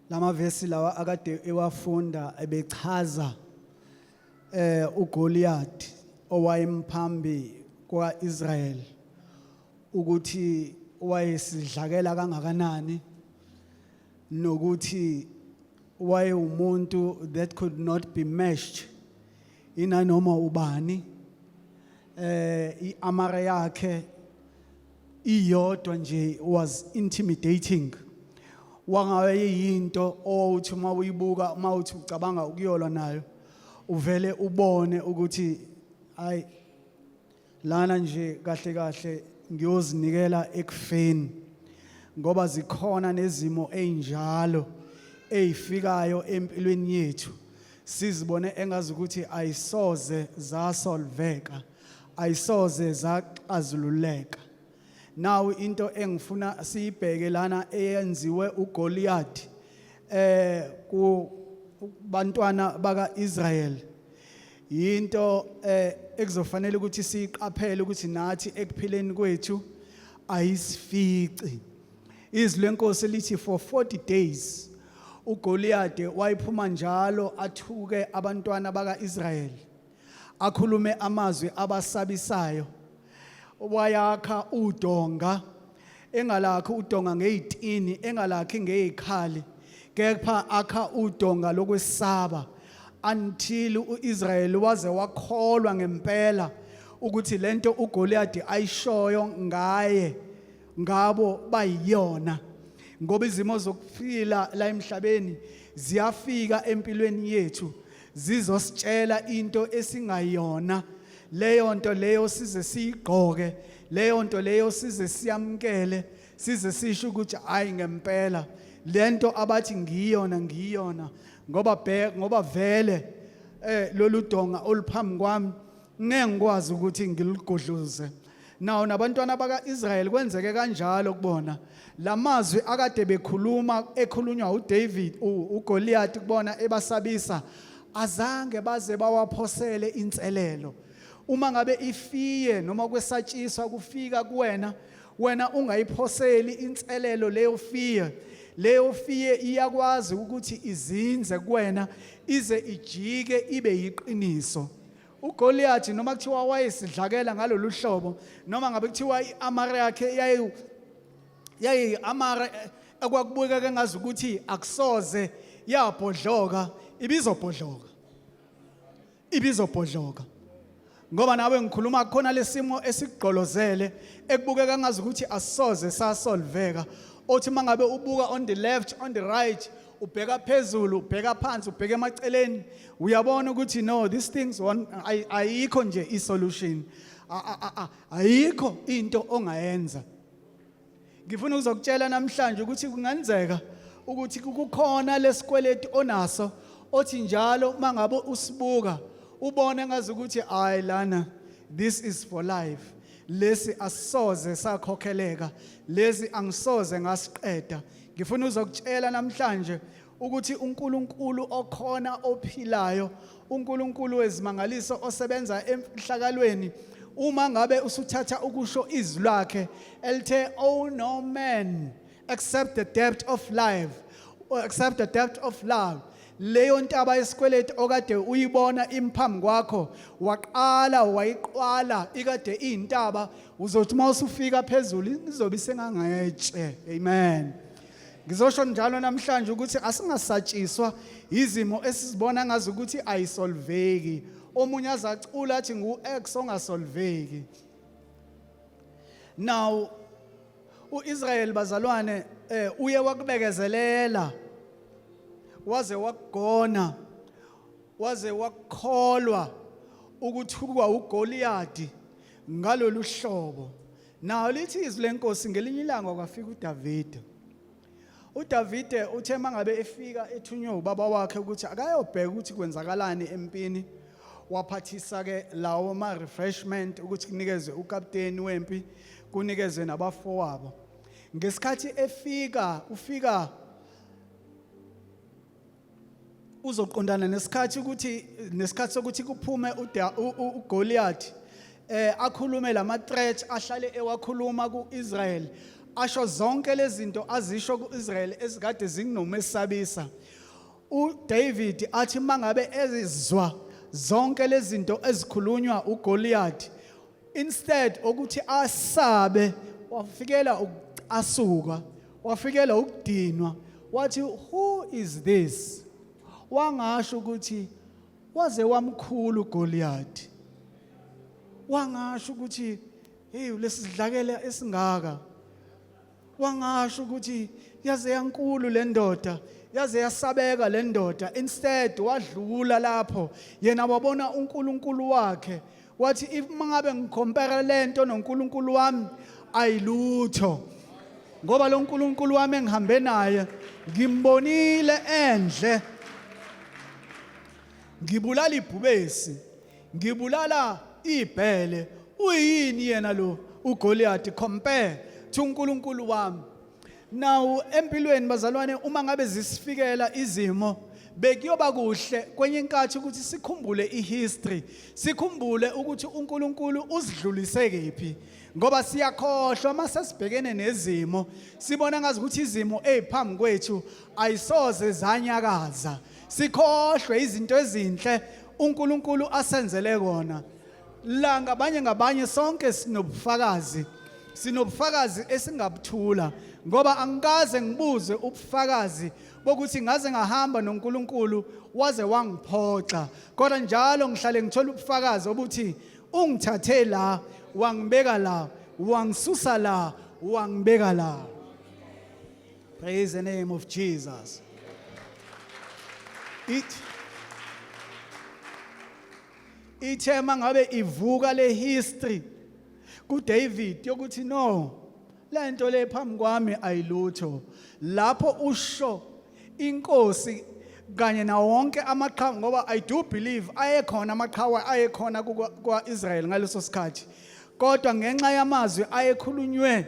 Speaker 2: lamavesi lawa akade ewafunda ebechaza uGoliath owayemphambi kwaIsrael ukuthi wayesidlakela kangakanani nokuthi wayewumuntu that could not be matched inanoma ubani. Iarmor yakhe iyodwa nje was intimidating, wangabe yinto owuthi uma uyibuka, uma uthi ucabanga ukuyolwa nayo, uvele ubone ukuthi ay, lana nje kahle kahle ngiyozinikela ekufeni, ngoba zikhona nezimo ezinjalo ezifikayo empilweni yethu, sizibone engazi ukuthi ayisoze zasolveka, ayisoze zaxazululeka. Now into engifuna siyibheke lana eyenziwe uGoliath ku bantwana baka Israel, into ekuzofanele ukuthi siyiqaphele ukuthi nathi ekuphileni kwethu ayisifici. Izwi lenkosi lithi for 40 days uGoliath wayiphuma njalo athuke abantwana bakaIsrael, akhulume amazwi abasabisayo. Wayakha udonga, engalakhi udonga ngezitini, engalakhi ngezikhali, kepha akha udonga lokwesaba until uIsrael waze wakholwa ngempela ukuthi lento uGoliath ayishoyo ngaye ngabo bayiyona, ngoba izimo zokuphila la emhlabeni ziyafika empilweni yethu zizositshela into esingayona. Leyo nto leyo size siyigqoke, leyo nto leyo size siyamkele, size sisho ukuthi hayi, ngempela lento abathi ngiyona ngiyona, ngoba vele lolu donga oluphambi kwami ngeke ngikwazi ukuthi ngilugudluze. Nawo nabantwana bakaIsrael kwenzeke kanjalo kubona. Lamazwi akade bekhuluma, ekhulunywa uDavid, uGoliath kubona ebasabisa, azange baze bawaphosele inselelo. Uma ngabe ifiye noma kwesatshiswa kufika kuwena, wena ungayiphoseli inselelo leyo fear, leyo fear iyakwazi ukuthi izinze kuwena ize ijike ibe yiqiniso. uGoliath, noma kuthiwa wayesidlakela ngalolu hlobo, noma ngabe kuthiwa iarmor yakhe yayi armor ekwakubukeka engazi ukuthi akusoze yabhodloka, ibizobhodloka, ibizobhodloka. Ngoba nawe ngikhuluma khona lesimo esigqolozele ekubukeka ngazi ukuthi asoze sasolveka, othi mangabe ubuka on the left, on the right, ubheka phezulu, ubheka phansi, ubheka emaceleni, uyabona ukuthi no, these things one ayikho nje isolution, ayikho into ongayenza. Ngifuna ukuzokutshela namhlanje ukuthi kungenzeka ukuthi kukhona lesikweleti onaso othi njalo mangabe usibuka. Ubone ngazi ukuthi hayi lana, this is for life. Lesi asoze sakhokheleka, lesi angisoze ngasiqeda. Ngifuna uzokutshela namhlanje ukuthi uNkulunkulu okhona ophilayo, uNkulunkulu wezimangaliso osebenza emfihlakalweni, uma ngabe usuthatha ukusho izwi lakhe elithe, "Oh, no man accept the debt of life or accept the debt of love," leyo ntaba yesikweletu okade uyibona imphambi kwakho, waqala wayiqwala ikade iyintaba, uzothi uma usufika phezulu izobe isengangetshe. Amen. Ngizosho njalo namhlanje ukuthi asingasatshiswa izimo esizibona ngazi ukuthi ayisolveki. Omunye azacula athi ngu-ex ongasolveki. Now uIsrael, bazalwane, uye wakubekezelela, waze wakugona, waze wakukholwa ukuthukwa uGoliath ngalolu hlobo. Nawo lithi izwi lenkosi, ngelinye ilanga kwafika uDavide. UDavide uthe mangabe efika ethunywe ubaba wakhe ukuthi akayobheka ukuthi kwenzakalani empini, waphathisa ke lawo ma refreshment ukuthi kunikezwe ukapteni wempi, kunikezwe nabafowabo. Ngesikhathi efika, ufika uzoqondana nesikhathi ukuthi nesikhathi sokuthi kuphume uGoliath, akhulume lama threat ahlale ewakhuluma kuIsrael, asho zonke lezi zinto azisho kuIsrael ezikade zinginomesabisa. uDavid athi mangabe ezizwa zonke lezi zinto ezikhulunywa uGoliath, instead ukuthi asabe, wafikela ukucasuka, wafikela ukudinwa, wathi, "Who is this?" Wangasho ukuthi waze wamkhulu uGoliath, wangasho ukuthi hey, lesi sidlakela esingaka, wangasho ukuthi yaze yankulu le ndoda, yaze yasabeka le ndoda. Instead wadlula lapho, yena wabona uNkulunkulu wakhe, wathi, "If mangabe ngicompare lento noNkulunkulu wami, ayilutho, ngoba lo nkulunkulu wami engihambe naye ngimbonile endle, ngibulala ibhubesi, ngibulala ibhele. Uyini yena lo uGoliath compare to uNkulunkulu wami?" Now empilweni, bazalwane, uma ngabe zisifikela izimo, bekuyoba kuhle kwenye inkathi ukuthi sikhumbule ihistory, sikhumbule ukuthi uNkulunkulu usidlulise kephi, ngoba siyakhohlwa mase sibhekene nezimo, sibona ngazi ukuthi izimo eziphambi kwethu ayisoze zanyakaza, sikhohlwe izinto ezinhle uNkulunkulu asenzele kona. La ngabanye ngabanye sonke sinobufakazi, sinobufakazi esingabuthula, ngoba angikaze ngibuze ubufakazi bokuthi ngaze ngahamba noNkulunkulu waze wangiphoxa, kodwa njalo ngihlale ngithola ubufakazi obuthi ungithathe la wangibeka la, wangisusa la wangibeka la. Praise the name of Jesus. It ithe mangabe ivuka le history kuDavid yokuthi no, lento le phambi kwami ayilutho, lapho usho inkosi kanye nawo wonke amaqhawe, ngoba I do believe ayekhona amaqhawe ayekhona kwa-Israel ngaleso sikhathi, kodwa ngenxa yamazwi ayekhulunywe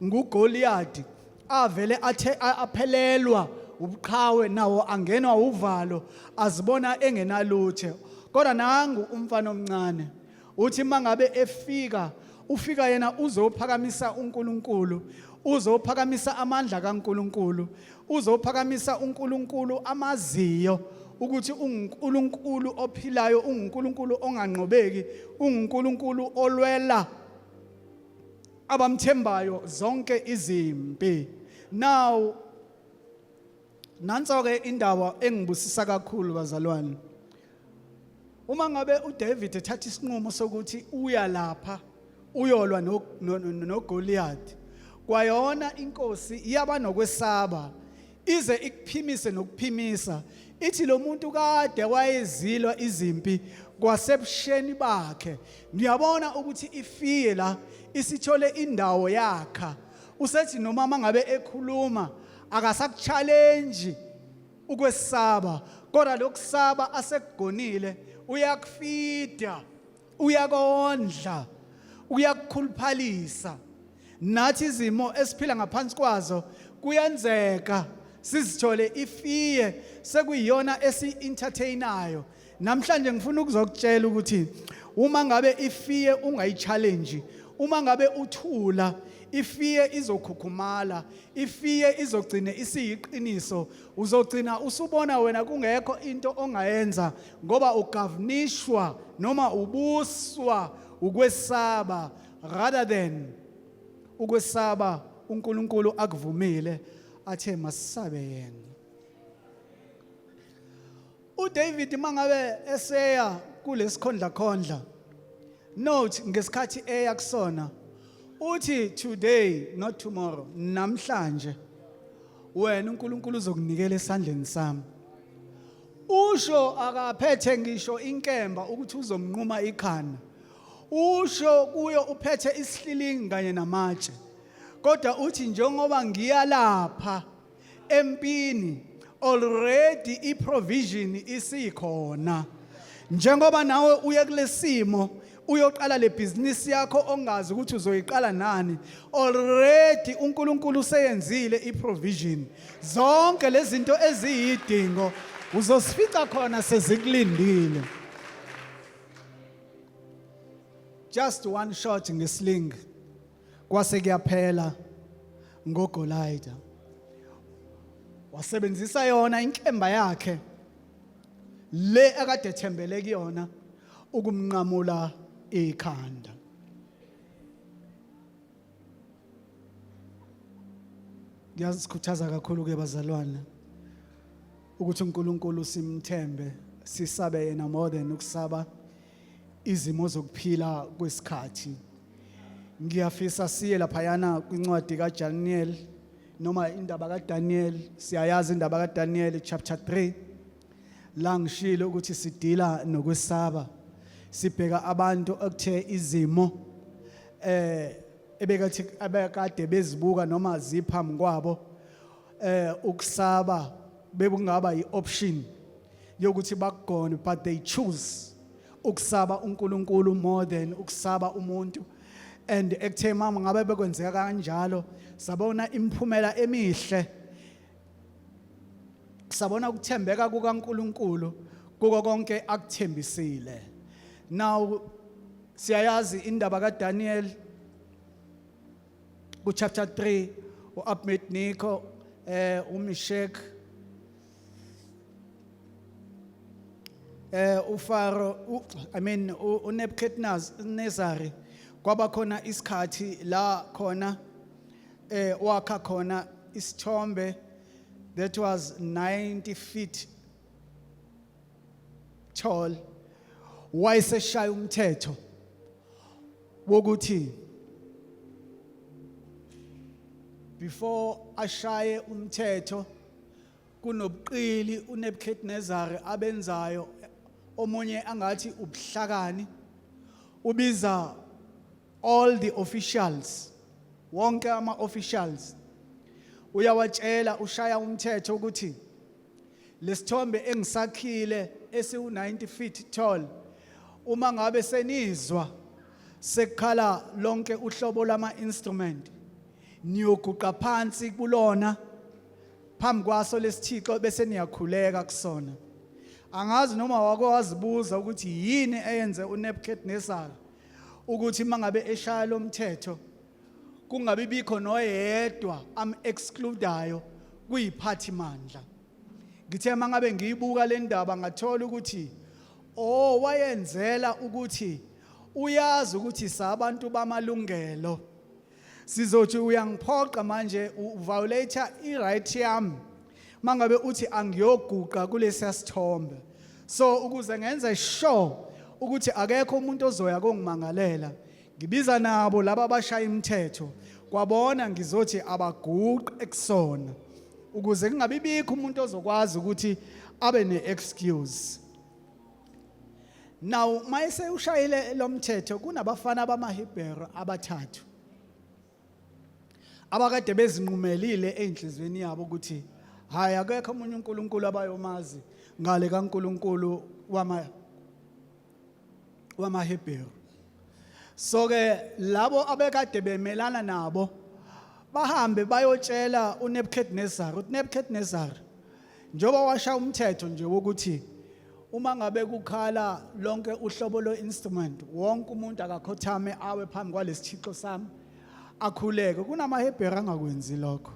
Speaker 2: nguGoliath avele athe aphelelwa ubuqhawe nawo, angenwa uvalo, azibona engenalutho. Kodwa nangu umfana omncane, uthi mangabe efika, ufika yena uzophakamisa uNkulunkulu, uzophakamisa amandla kaNkulunkulu, uzophakamisa uNkulunkulu amaziyo ukuthi unguNkulunkulu ophilayo, unguNkulunkulu onganqobeki, unguNkulunkulu olwela abamthembayo zonke izimpi. Now nanso ke indaba engibusisa kakhulu, bazalwane. Uma ngabe uDavid ethatha isinqumo sokuthi uya lapha uyolwa noGoliath, kwayona inkosi iyaba nokwesaba, ize ikuphimise nokuphimisa, ithi lo muntu kade wayezilwa izimpi kwasebusheni bakhe. Ngiyabona ukuthi ifiye la isithole indawo yakha, usethi noma mangabe ekhuluma akasakuchallenge ukwesaba, kodwa lokusaba asekugonile. Uyakufida, uyakondla, uyakukhuluphalisa. Nathi izimo esiphila ngaphansi kwazo kuyenzeka sizithole ifiye sekuyiyona esi-entertainayo. Namhlanje ngifuna ukuzokutshela ukuthi uma ngabe ifiye ungayi-challenge, uma ngabe uthula, ifiye izokhukhumala, ifiye izogcine isiyiqiniso. Uzogcina usubona wena kungekho into ongayenza ngoba ugavnishwa noma ubuswa ukwesaba rather than ukwesaba uNkulunkulu akuvumile athe masisabe yena. UDavid mangabe eseya kulesikhondla khondla, note ngesikhathi eya kusona uthi, "Today, not tomorrow, namhlanje wena uNkulunkulu uzokunikela esandleni sami." Usho akaphethe ngisho inkemba ukuthi uzomnquma ikhanda, usho kuyo uphethe isihlilingi kanye namatshe, kodwa uthi njengoba ngiyalapha empini, already iprovision isikhona. Njengoba nawe uye kulesimo uyoqala le business yakho ongazi ukuthi uzoyiqala nani, already uNkulunkulu useyenzile iprovision. Zonke lezi zinto eziyidingo uzosifica khona sezikulindile. Just one shot ngesling, kwase kuyaphela ngoGoliath. Wasebenzisa yona inkemba yakhe le akade ethembele kuyona ukumnqamula ikhanda. Ngiyasikhuthaza kakhulu ke bazalwane ukuthi uNkulunkulu simthembe, sisabe yena more than ukusaba izimo zokuphila kwesikhathi. Ngiyafisa siye laphayana kwincwadi kaDaniel noma indaba kaDaniel. Siyayazi indaba kaDaniel chapter 3, la ngishilo ukuthi sidila nokwesaba. Sibheka abantu okuthe izimo ebekathi abekade bezibuka noma ziphambi kwabo, ukusaba bekungaba ioption yokuthi bakugone, but they choose ukusaba uNkulunkulu more than ukusaba umuntu. And ekuthe mama ngabe bekwenzeka kanjalo, sabona imiphumela emihle, sabona ukuthembeka kukaNkulunkulu kuko konke akuthembisile. Now siyayazi indaba kaDaniel ku chapter 3, uAbednego, uMishek, uFaro, I mean uNebuchadnezzar. Kwaba khona isikhathi la khona wakha khona isithombe that was 90 feet tall. Wayeseshaya umthetho wokuthi before ashaye umthetho, kunobuqili uNebuchadnezzar abenzayo, omunye angathi ubuhlakani. Ubiza all the officials, wonke ama officials uyawatshela, ushaya umthetho ukuthi lesithombe engisakhile esiwu 90 feet tall, uma ngabe senizwa sekukhala lonke uhlobo lama instrument, niyoguqa phansi kulona phambi kwaso lesithixo bese niyakhuleka kusona. Angazi noma wake wazibuza ukuthi yini eyenze uNebuchadnezzar ukuthi mangabe eshaya lo mthetho kungabi bikho noyedwa am excludayo kuyiphathi mandla. Ngithe mangabe ngiyibuka le ndaba ngathola ukuthi, oh, wayenzela ukuthi uyazi ukuthi sabantu bamalungelo sizothi uyangiphoqa manje, uviolate i-right yami mangabe uthi angiyoguqa kulesiya sithombe. So ukuze ngenze sure ukuthi akekho umuntu ozoya kongimangalela, ngibiza nabo laba abashaya imithetho kwabona, ngizothi abaguqe kusona ukuze kungabi bikho umuntu ozokwazi ukuthi abe ne-excuse. Now mayese ushayile lo mthetho, kunabafana bamaHebheru abathathu abakade bezinqumelile einhlizweni yabo ukuthi hayi, akekho omunye uNkulunkulu abayomazi ngale kaNkulunkulu wama wamaHebheru. So ke labo abekade bemelana nabo bahambe bayotshela uNebuchadnezzar uthi Nebuchadnezzar njengoba washa umthetho nje wokuthi uma ngabe kukhala lonke uhlobo lo-instrument wonke umuntu akakhothame awe phambi kwalesithixo sami akhuleke kunamaHebheru angakwenzi lokho.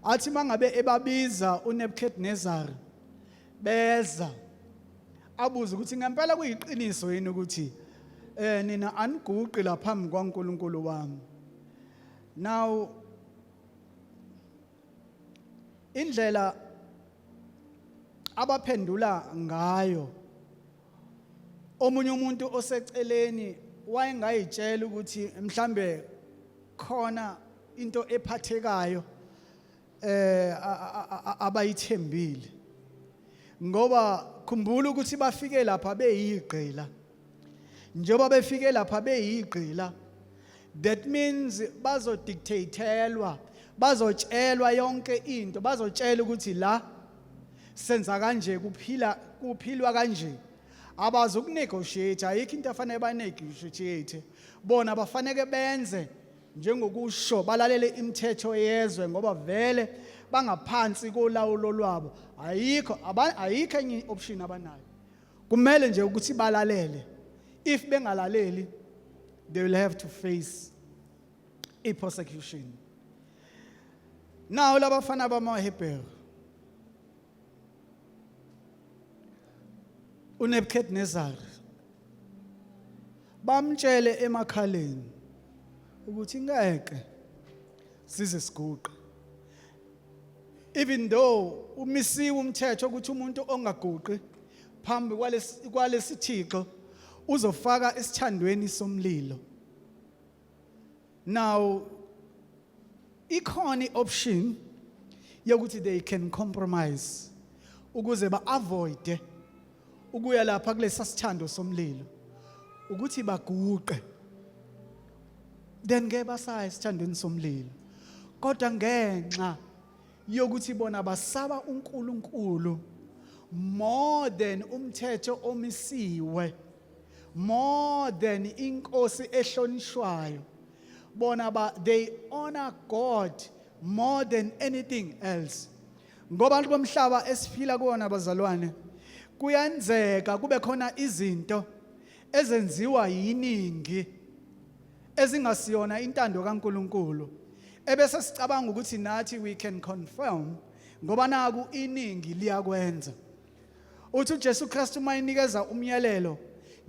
Speaker 2: Athi mangabe ebabiza uNebuchadnezzar beza abuze ukuthi ngempela kuyiqiniso yini ukuthi eh nina aniguqi la phambi kwaNkulunkulu wami. Now indlela abaphendula ngayo omunye umuntu oseceleni wayengayitshela ukuthi mhlambe khona into ephathekayo eh abayithembile ngoba khumbula ukuthi bafike lapha beyigqila njengoba befike lapha beyigqila that means bazodictatelwa bazotshelwa yonke into bazotshela ukuthi la senza kanje kuphila kuphilwa kanje abazi ukunegotiate ayikho into afanele banegotiate bona bafanele benze njengokusho balalele imithetho yezwe ngoba vele bangaphansi kolawulo lwabo ayikho ayikho enye option abanayo kumele nje ukuthi balalele if bengalaleli they will have to face i persecution now labafana bamaHebheru uNebuchadnezzar bamtshele emakhaleni ukuthi ngeke size siguqe even though umisiwe umthetho ukuthi umuntu ongaguqi phambi kwalesithixo uzofaka esithandweni somlilo now ikhona ioption yokuthi they can compromise ukuze ba-avoide ukuya lapha kulesa sithando somlilo ukuthi baguqe then ngeke basaya esithandweni somlilo kodwa ngenxa yokuthi bona basaba uNkulunkulu more than umthetho omisiwe more than inkosi ehlonishwayo bona ba they honor God more than anything else ngoba abantu bomhlaba esiphila kuwona bazalwane kuyenzeka kube khona izinto ezenziwa yiningi ezingasiyona intando kaNkuluNkulu ebese sicabanga ukuthi nathi we can confirm ngoba naku iningi liyakwenza uthi uJesu Kristu uma enikeza umyalelo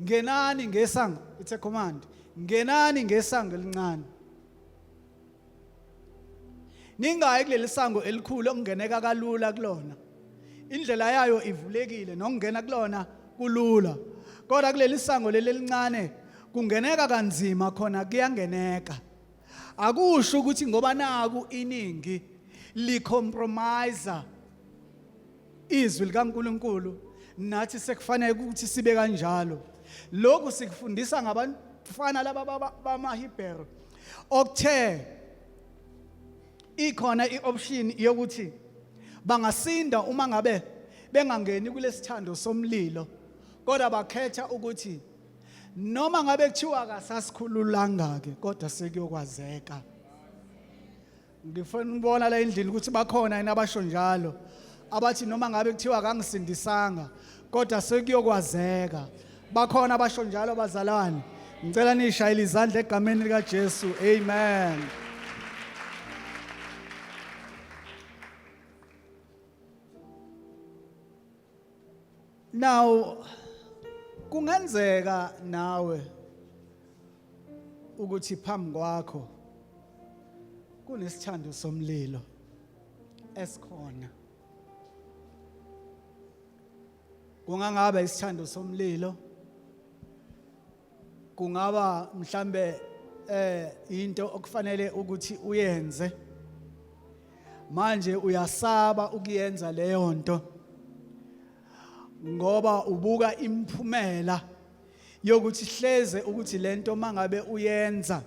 Speaker 2: ngenani ngesango it's a command ngenani ngesango elincane ningayi kuleli sango elikhulu okungeneka kalula kulona indlela yayo ivulekile nokungena kulona kulula kodwa kuleli sango leli elincane kungeneka kanzima khona kuyangeneka akusho ukuthi ngoba naku iningi licompromise izwi likaNkuluNkulu nathi sekufanele ukuthi sibe kanjalo lokhu sikufundisa ngabafana laba bamaHebheru okuthe ikhona ioption yokuthi bangasinda uma ngabe bengangeni kulesithando somlilo kodwa bakhetha ukuthi noma ngabe kuthiwa akasasikhululanga ke kodwa sekuyokwazeka Ngifuna ukubona la endlini ukuthi bakhona yini abasho njalo abathi noma ngabe kuthiwa akangisindisanga kodwa sekuyokwazeka bakhona abasho njalo bazalwane ngicela nishayele izandla egameni likaJesu amen Now kungenzeka nawe ukuthi phambi kwakho kunesithando somlilo esikhona kungangaba isithando somlilo kungaba mhlambe eh into okufanele ukuthi uyenze manje uyasaba ukuyenza leyo nto ngoba ubuka imiphumela yokuthi hleze ukuthi lento mangabe uyenza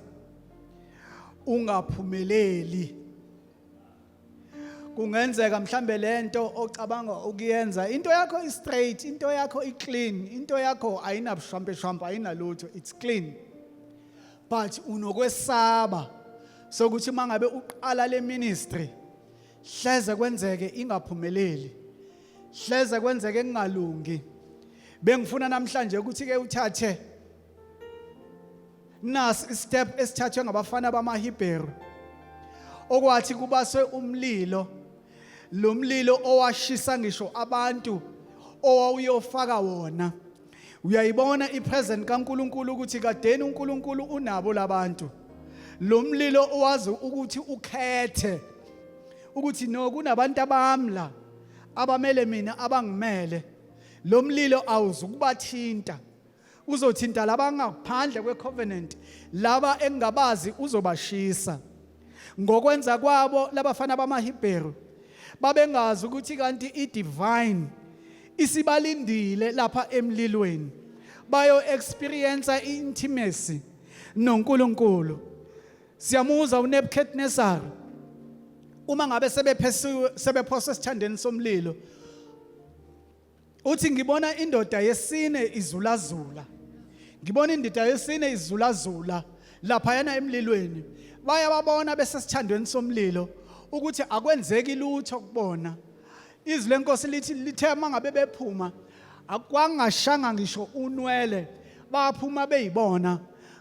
Speaker 2: ungaphumeleli. Kungenzeka mhlambe lento ocabanga ukuyenza, into yakho i straight, into yakho i clean, into yakho ayinabushwampe shwampe, ayinalutho, it's clean. But unokwesaba sokuthi mangabe uqala le ministry hleze kwenzeke ingaphumeleli, hleze kwenzeke kungalungi. Bengifuna namhlanje ukuthi ke uthathe nasi step esithathwe ngabafana bamaHebheru, okwathi kubaswe umlilo, lo mlilo owashisa ngisho abantu owawuyofaka wona. Uyayibona ipresence kaNkuluNkulu ukuthi kadeni uNkulunkulu unabo labantu. Lo mlilo owazi ukuthi ukhethe ukuthi no, kunabantu abamla abamele mina, abangimele. Lo mlilo awuzukubathinta, uzothinta laba ngaphandle kwecovenant, laba engingabazi uzobashisa. Ngokwenza kwabo labafana bamaHebheru, babengazi ukuthi kanti i-divine isibalindile lapha emlilweni, bayo experience i-intimacy noNkulunkulu. Siyamuza uNebuchadnezzar uma ngabe sebephesiwe, sebephoswe esithandeni somlilo, uthi, "Ngibona indoda yesine izulazula, ngibona indoda yesine izulazula laphayana emlilweni." Bayababona besesithandweni somlilo ukuthi akwenzeki lutho kubona. Izwi lenkosi lithi lithe mangabe bephuma akwangashanga ngisho unwele, baphuma beyibona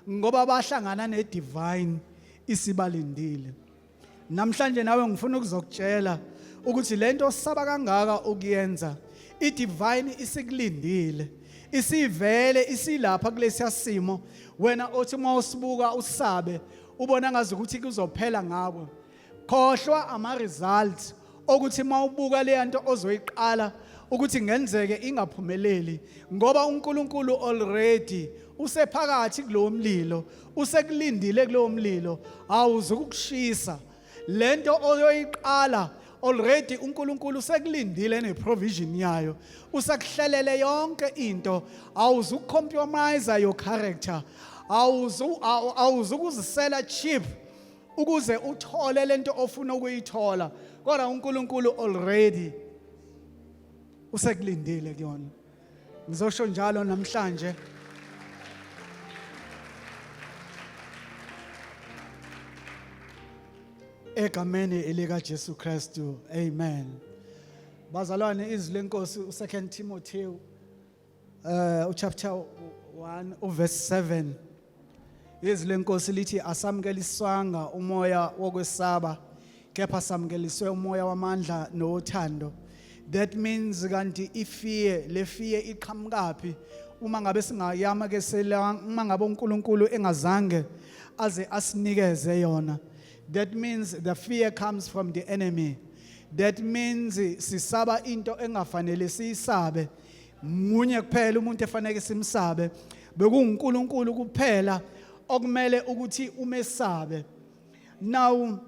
Speaker 2: ngoba bahlangana nedivine isibalindile. Namhlanje nawe ngifuna ukuzokutshela ukuthi lento osaba kangaka ukuyenza, i-divine isikulindile, isivele isilapha kulesiya simo wena othi uma usibuka usabe, ubona ngazi ukuthi kuzophela ngawe. Khohlwa ama results okuthi mawubuka le nto ozoyiqala ukuthi ngenzeke ingaphumeleli, ngoba uNkulunkulu already usephakathi kulowo mlilo, usekulindile kulowo mlilo, awuzukukushisa lento oyoyiqala. Already uNkulunkulu usekulindile neprovision yayo, usekuhlelele yonke into. Awuzukucompromise your character, awuzukuzisela cheap ukuze uthole lento ofuna ukuyithola, kodwa uNkulunkulu already usekulindile kuyona. Ngizosho njalo namhlanje. Egameni elika Jesu Kristu, amen. Bazalwane, izwi lenkosi u2 Timothy uchapter 1 uverse 7, izwi lenkosi lithi asamukeliswanga umoya wokwesaba, kepha samukeliswe umoya wamandla nothando. That means kanti ifear, le fear iqhamukapi uma ngabe singayama ke sela, uma ngabe uNkulunkulu engazange aze asinikeze yona? That means the fear comes from the enemy. That means sisaba into engafanele siyisabe. Munye kuphela umuntu efanele simsabe, bekuNkulunkulu kuphela okumele ukuthi umesabe. Now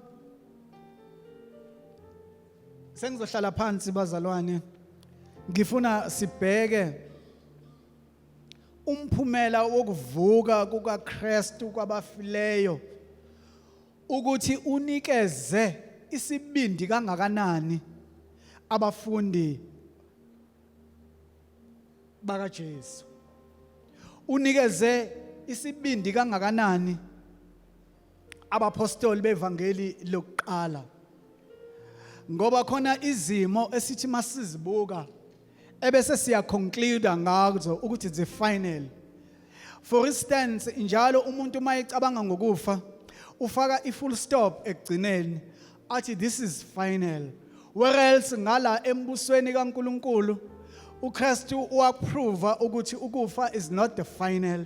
Speaker 2: sengizohlala phansi bazalwane, ngifuna sibheke umphumela wokuvuka kukaKristu kwabafileyo, ukuthi unikeze isibindi kangakanani abafundi bakaJesu, unikeze isibindi kangakanani abapostoli bevangeli lokuqala, ngoba khona izimo esithi masizibuka ebese siya conclude ngazo ukuthi the final. For instance, njalo umuntu uma ecabanga ngokufa ufaka i full stop ekugcineni, athi this is final, whereas ngala embusweni kaNkuluNkulu uKristu waprova ukuthi ukufa is not the final,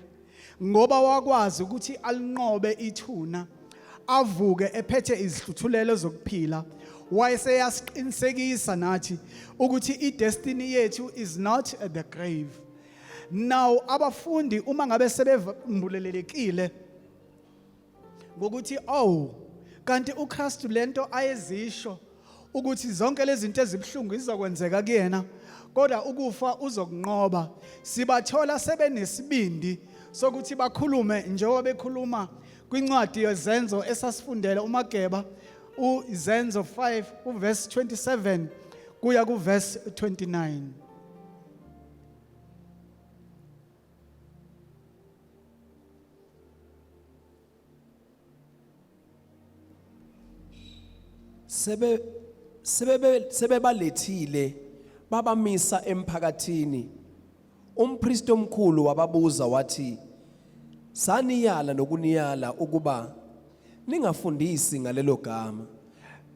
Speaker 2: ngoba wakwazi ukuthi alinqobe ithuna, avuke ephethe izihluthulelo zokuphila, wayeseyasiqinisekisa nathi ukuthi idestiny yethu is not at the grave. Now abafundi uma ngabe sebembulelekile ngokuthi oh, kanti uKristu lento ayezisho ukuthi zonke lezi zinto ezibuhlungu izokwenzeka kuyena kodwa ukufa uzokunqoba, sibathola sebenesibindi sokuthi bakhulume njengoba bekhuluma kwincwadi yezenzo esasifundela uMageba. uZenzo 5 uverse 27 kuya kuverse 29.
Speaker 4: Sebe sebebe sebebalethile babamisa emphakathini. Umpristi omkhulu wababuza wathi, Saniyala nokuniyala ukuba ningafundisi ngalelo gama.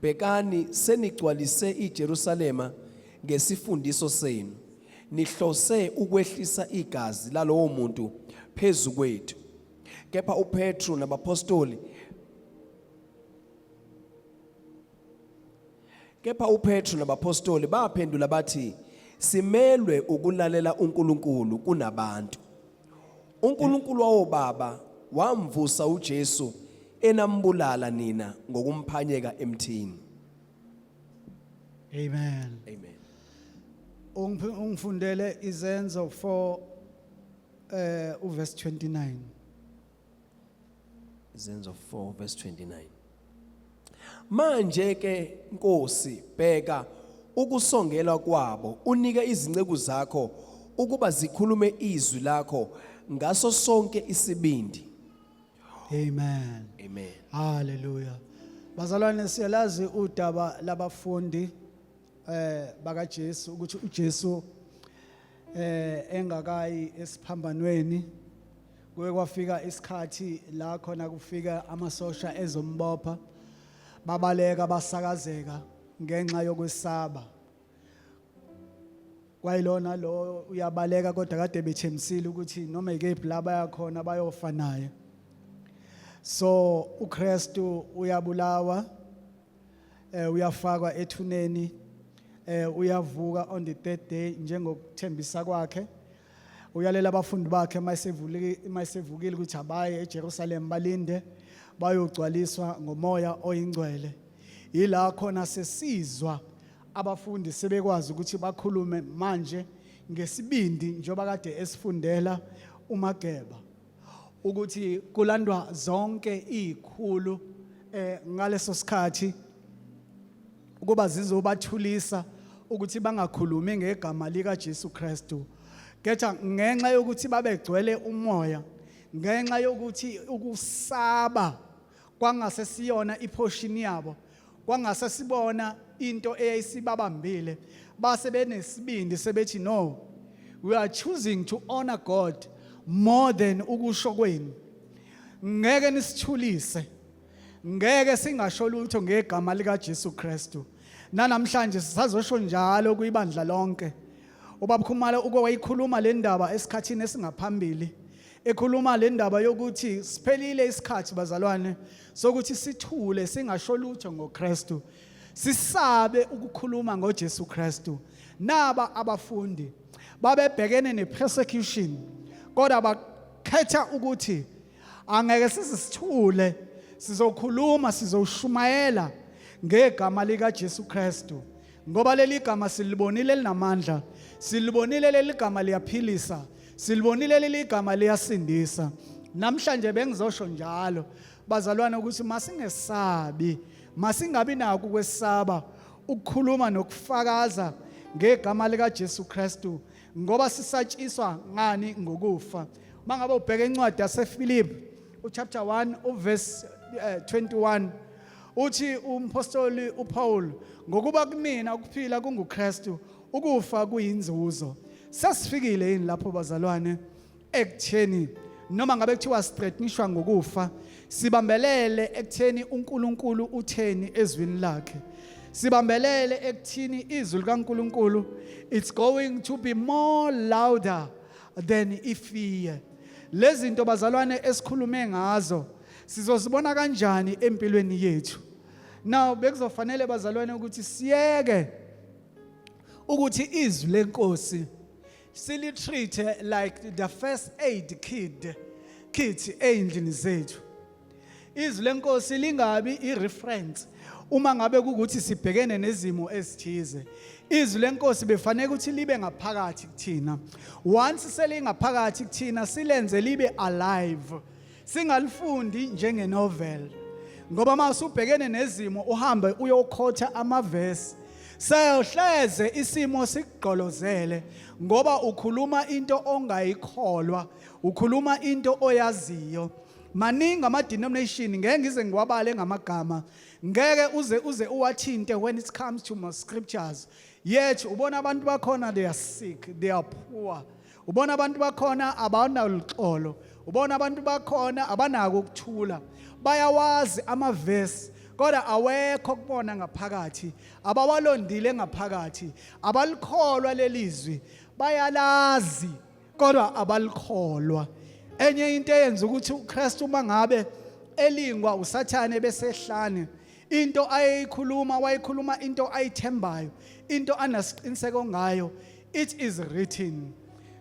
Speaker 4: Bhekani senigcwalise iJerusalema ngesifundiso senu. Nihlose ukwehlisa igazi lalowo muntu phezu kwethu. Kepha uPetru nabapostoli Kepha uPetru nabapostoli baphendula bathi, Simelwe ukulalela uNkulunkulu kunabantu. uNkulunkulu wawobaba wamvusa uJesu enambulala nina ngokumphanyeka emthini.
Speaker 2: Amen.
Speaker 4: Amen.
Speaker 2: Ungifundele izenzo 4 uverse 29.
Speaker 4: Izenzo 4 verse 29. Manje ke Nkosi bheka ukusongelwa kwabo unike izinceku zakho ukuba zikhulume izwi lakho ngaso sonke isibindi.
Speaker 2: Amen.
Speaker 4: Amen.
Speaker 2: Hallelujah. Bazalwane siyalazi udaba labafundi bakaJesu ukuthi uJesu engakayi esiphambanweni kuye kwafika isikhathi la khona kufika amasosha ezombopha babaleka basakazeka ngenxa yokwesaba kwayilona lo uyabaleka kodwa kade bethembisile ukuthi noma ikephi la bayakhona bayofa naye. So uKristu uyabulawa, uyafakwa ethuneni, uyavuka on the third day njengokuthembisa kwakhe. Uyalela abafundi bakhe mayesevukile ukuthi abaye eJerusalem balinde bayogcwaliswa ngomoya oyingcwele. Ila khona sesizwa abafundi sebekwazi ukuthi bakhulume manje ngesibindi njengoba kade esifundela uMageba ukuthi kulandwa zonke izikhulu ngaleso sikhathi ukuba zizobathulisa ukuthi bangakhulumi ngegama lika Jesu Kristu. Kepha ngenxa yokuthi babegcwele umoya, ngenxa yokuthi ukusaba kwangase siyona iportion yabo, kwangase sibona into eyayisibabambile, base benesibindi sebethi no, we are choosing to honor God more than ukusho kwenu. Ngeke nisithulise, ngeke singasho lutho ngegama lika Jesu Kristu. Nanamhlanje sisazosho njalo kuyibandla lonke. Ubaba Khumalo uke wayikhuluma le ndaba esikhathini esingaphambili, ekhuluma le ndaba yokuthi siphelile isikhathi bazalwane sokuthi sithule singasho lutho ngoKristu, sisabe ukukhuluma ngoJesu Kristu. Naba abafundi babebhekene nepersecution, kodwa bakhetha ukuthi angeke sizisithule, sizokhuluma, sizoshumayela ngegama lika Jesu Kristu, ngoba leli gama silibonile linamandla, silibonile leli gama liyaphilisa, silibonile leli gama liyasindisa. Namhlanje bengizosho njalo bazalwane ukuthi masingesabi, masingabi nako ukwesaba ukukhuluma nokufakaza ngegama lika Jesu Kristu, ngoba sisatshiswa ngani ngokufa. Mangabe ubheka incwadi yaseFilipi uchapter 1 uverse 21 uthi umpostoli uPaul, ngokuba kumina ukuphila kunguKristu, ukufa kuyinzuzo. Sesifikile yini lapho bazalwane ekutheni noma ngabe kuthiwa sithreatenishwa ngokufa, sibambelele ekutheni uNkulunkulu utheni ezwini lakhe, sibambelele ekuthini izwi likaNkulunkulu it's going to be more louder than ifear. Lezi zinto bazalwane esikhulume ngazo sizozibona kanjani empilweni yethu? Now bekuzofanele bazalwane ukuthi siyeke ukuthi izwi lenkosi silitreat like the first aid kit eyindlini zethu. Izwi lenkosi lingabi i-reference uma ngabe kukuthi sibhekene nezimo ezithize. Izwi lenkosi befanele ukuthi libe ngaphakathi kuthina. Once selingaphakathi kuthina, silenze libe alive, singalifundi njengenovel. Ngoba mase ubhekene nezimo uhambe uyokhotha amavesi, seyohleze isimo sikugqolozele, ngoba ukhuluma into ongayikholwa, ukhuluma into oyaziyo. Maningi ama-denomination, ngeke ngize ngiwabale ngamagama, ngeke uze uwathinte when it comes to my scriptures. Yet ubona abantu bakhona, they are sick, they are poor. Ubona abantu bakhona abanaluxolo, ubona abantu bakhona abanako ukuthula. Bayawazi amavesi, kodwa awekho kubona ngaphakathi, abawalondile ngaphakathi, abalikholwa lelizwi. Bayalazi kodwa abalikholwa. Enye into eyenza ukuthi uKristu, uma ngabe elingwa uSathane besehlane, into ayeyikhuluma, wayikhuluma into ayithembayo, into anasiqiniseko ngayo: "It is written."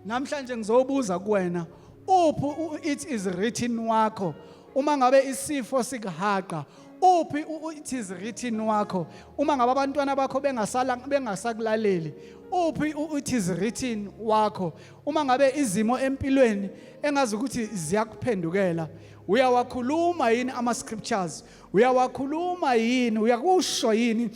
Speaker 2: Namhlanje ngizobuza kuwena, uphi it is written wakho uma ngabe isifo sikuhaqa? Uphi it is written wakho uma ngabe abantwana bakho bengasala bengasakulaleli? Uphi it is written wakho uma ngabe izimo empilweni engazi ukuthi ziyakuphendukela? Uyawakhuluma yini ama scriptures? Uyawakhuluma yini? Uyakusho yini?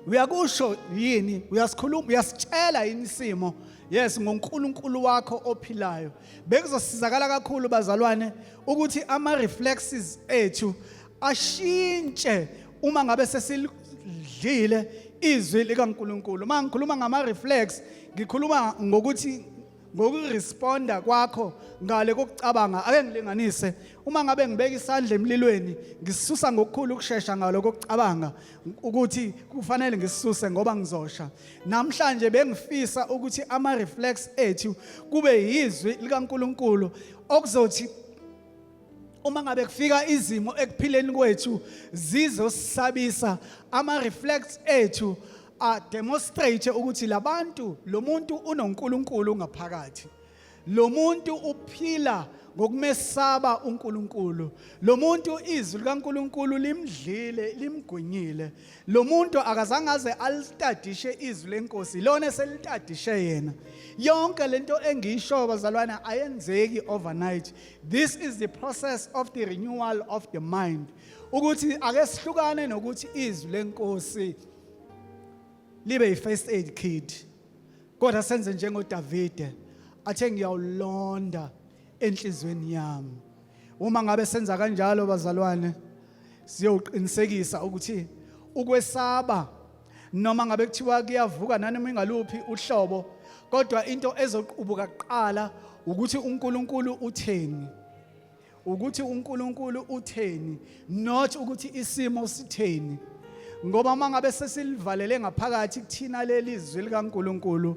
Speaker 2: Uyakusho yini? Uyasikhuluma, uyasitshela yini isimo, yes, ngoNkulunkulu wakho ophilayo? Bekuzosizakala kakhulu, bazalwane, ukuthi ama reflexes ethu ashintshe uma ngabe sesilidlile izwi likaNkulunkulu. Uma ngikhuluma ngama reflex, ngikhuluma ngokuthi ngokuresponda kwakho ngale kokucabanga. Ake ngilinganise: uma ngabe ngibeka isandla emlilweni, ngisisusa ngokukhulu ukushesha ngalo kokucabanga ukuthi kufanele ngisisuse ngoba ngizosha. Namhlanje bengifisa ukuthi ama reflex ethu kube yizwi likaNkulunkulu, okuzothi uma ngabe kufika izimo ekuphileni kwethu zizosisabisa, ama reflex ethu a demonstrate ukuthi labantu, lo muntu unoNkulunkulu ngaphakathi, lo muntu uphila ngokumesaba uNkulunkulu, lo muntu izwi likaNkulunkulu limdlile, limgwinyile, lo muntu akazange aze alitadishe izwi lenkosi, lona eselitadishe yena. Yonke lento engiyisho, bazalwana, ayenzeki overnight. This is the process of the renewal of the mind, ukuthi ake sihlukane nokuthi izwi lenkosi libe yi-first aid kit, kodwa senze njengoDavide athe, "Ngiyawulonda enhlizweni yami." Uma ngabe senza kanjalo, bazalwane, siyoqinisekisa ukuthi ukwesaba, noma ngabe kuthiwa kuyavuka nanoma ingaluphi uhlobo, kodwa into ezoqubuka kuqala ukuthi uNkulunkulu utheni, ukuthi uNkulunkulu utheni, not ukuthi isimo sitheni. Ngoba uma ngabe sesilivalele ngaphakathi kuthina leli zwi likaNkulunkulu,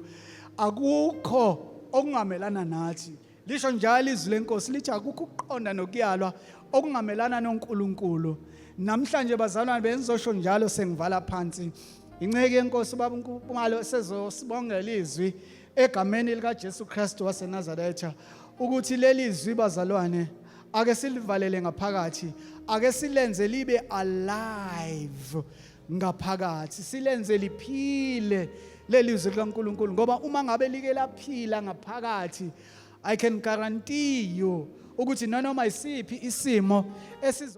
Speaker 2: akukho okungamelana nathi. Lisho njalo izwi lenkosi, lithi akukho ukuqonda nokuyalwa okungamelana noNkulunkulu. Namhlanje, bazalwane, bengizosho njalo sengivala phansi. Inceke yenkosi ubaba uNkulunkulu sezosibongela izwi egameni likaJesu Kristu waseNazaretha, ukuthi leli zwi, bazalwane, ake silivalele ngaphakathi, ake silenze libe alive ngaphakathi, silenze liphile leli zwi likaNkulunkulu. Ngoba uma ngabe like laphila ngaphakathi, I can guarantee you ukuthi nanoma isiphi isimo esizo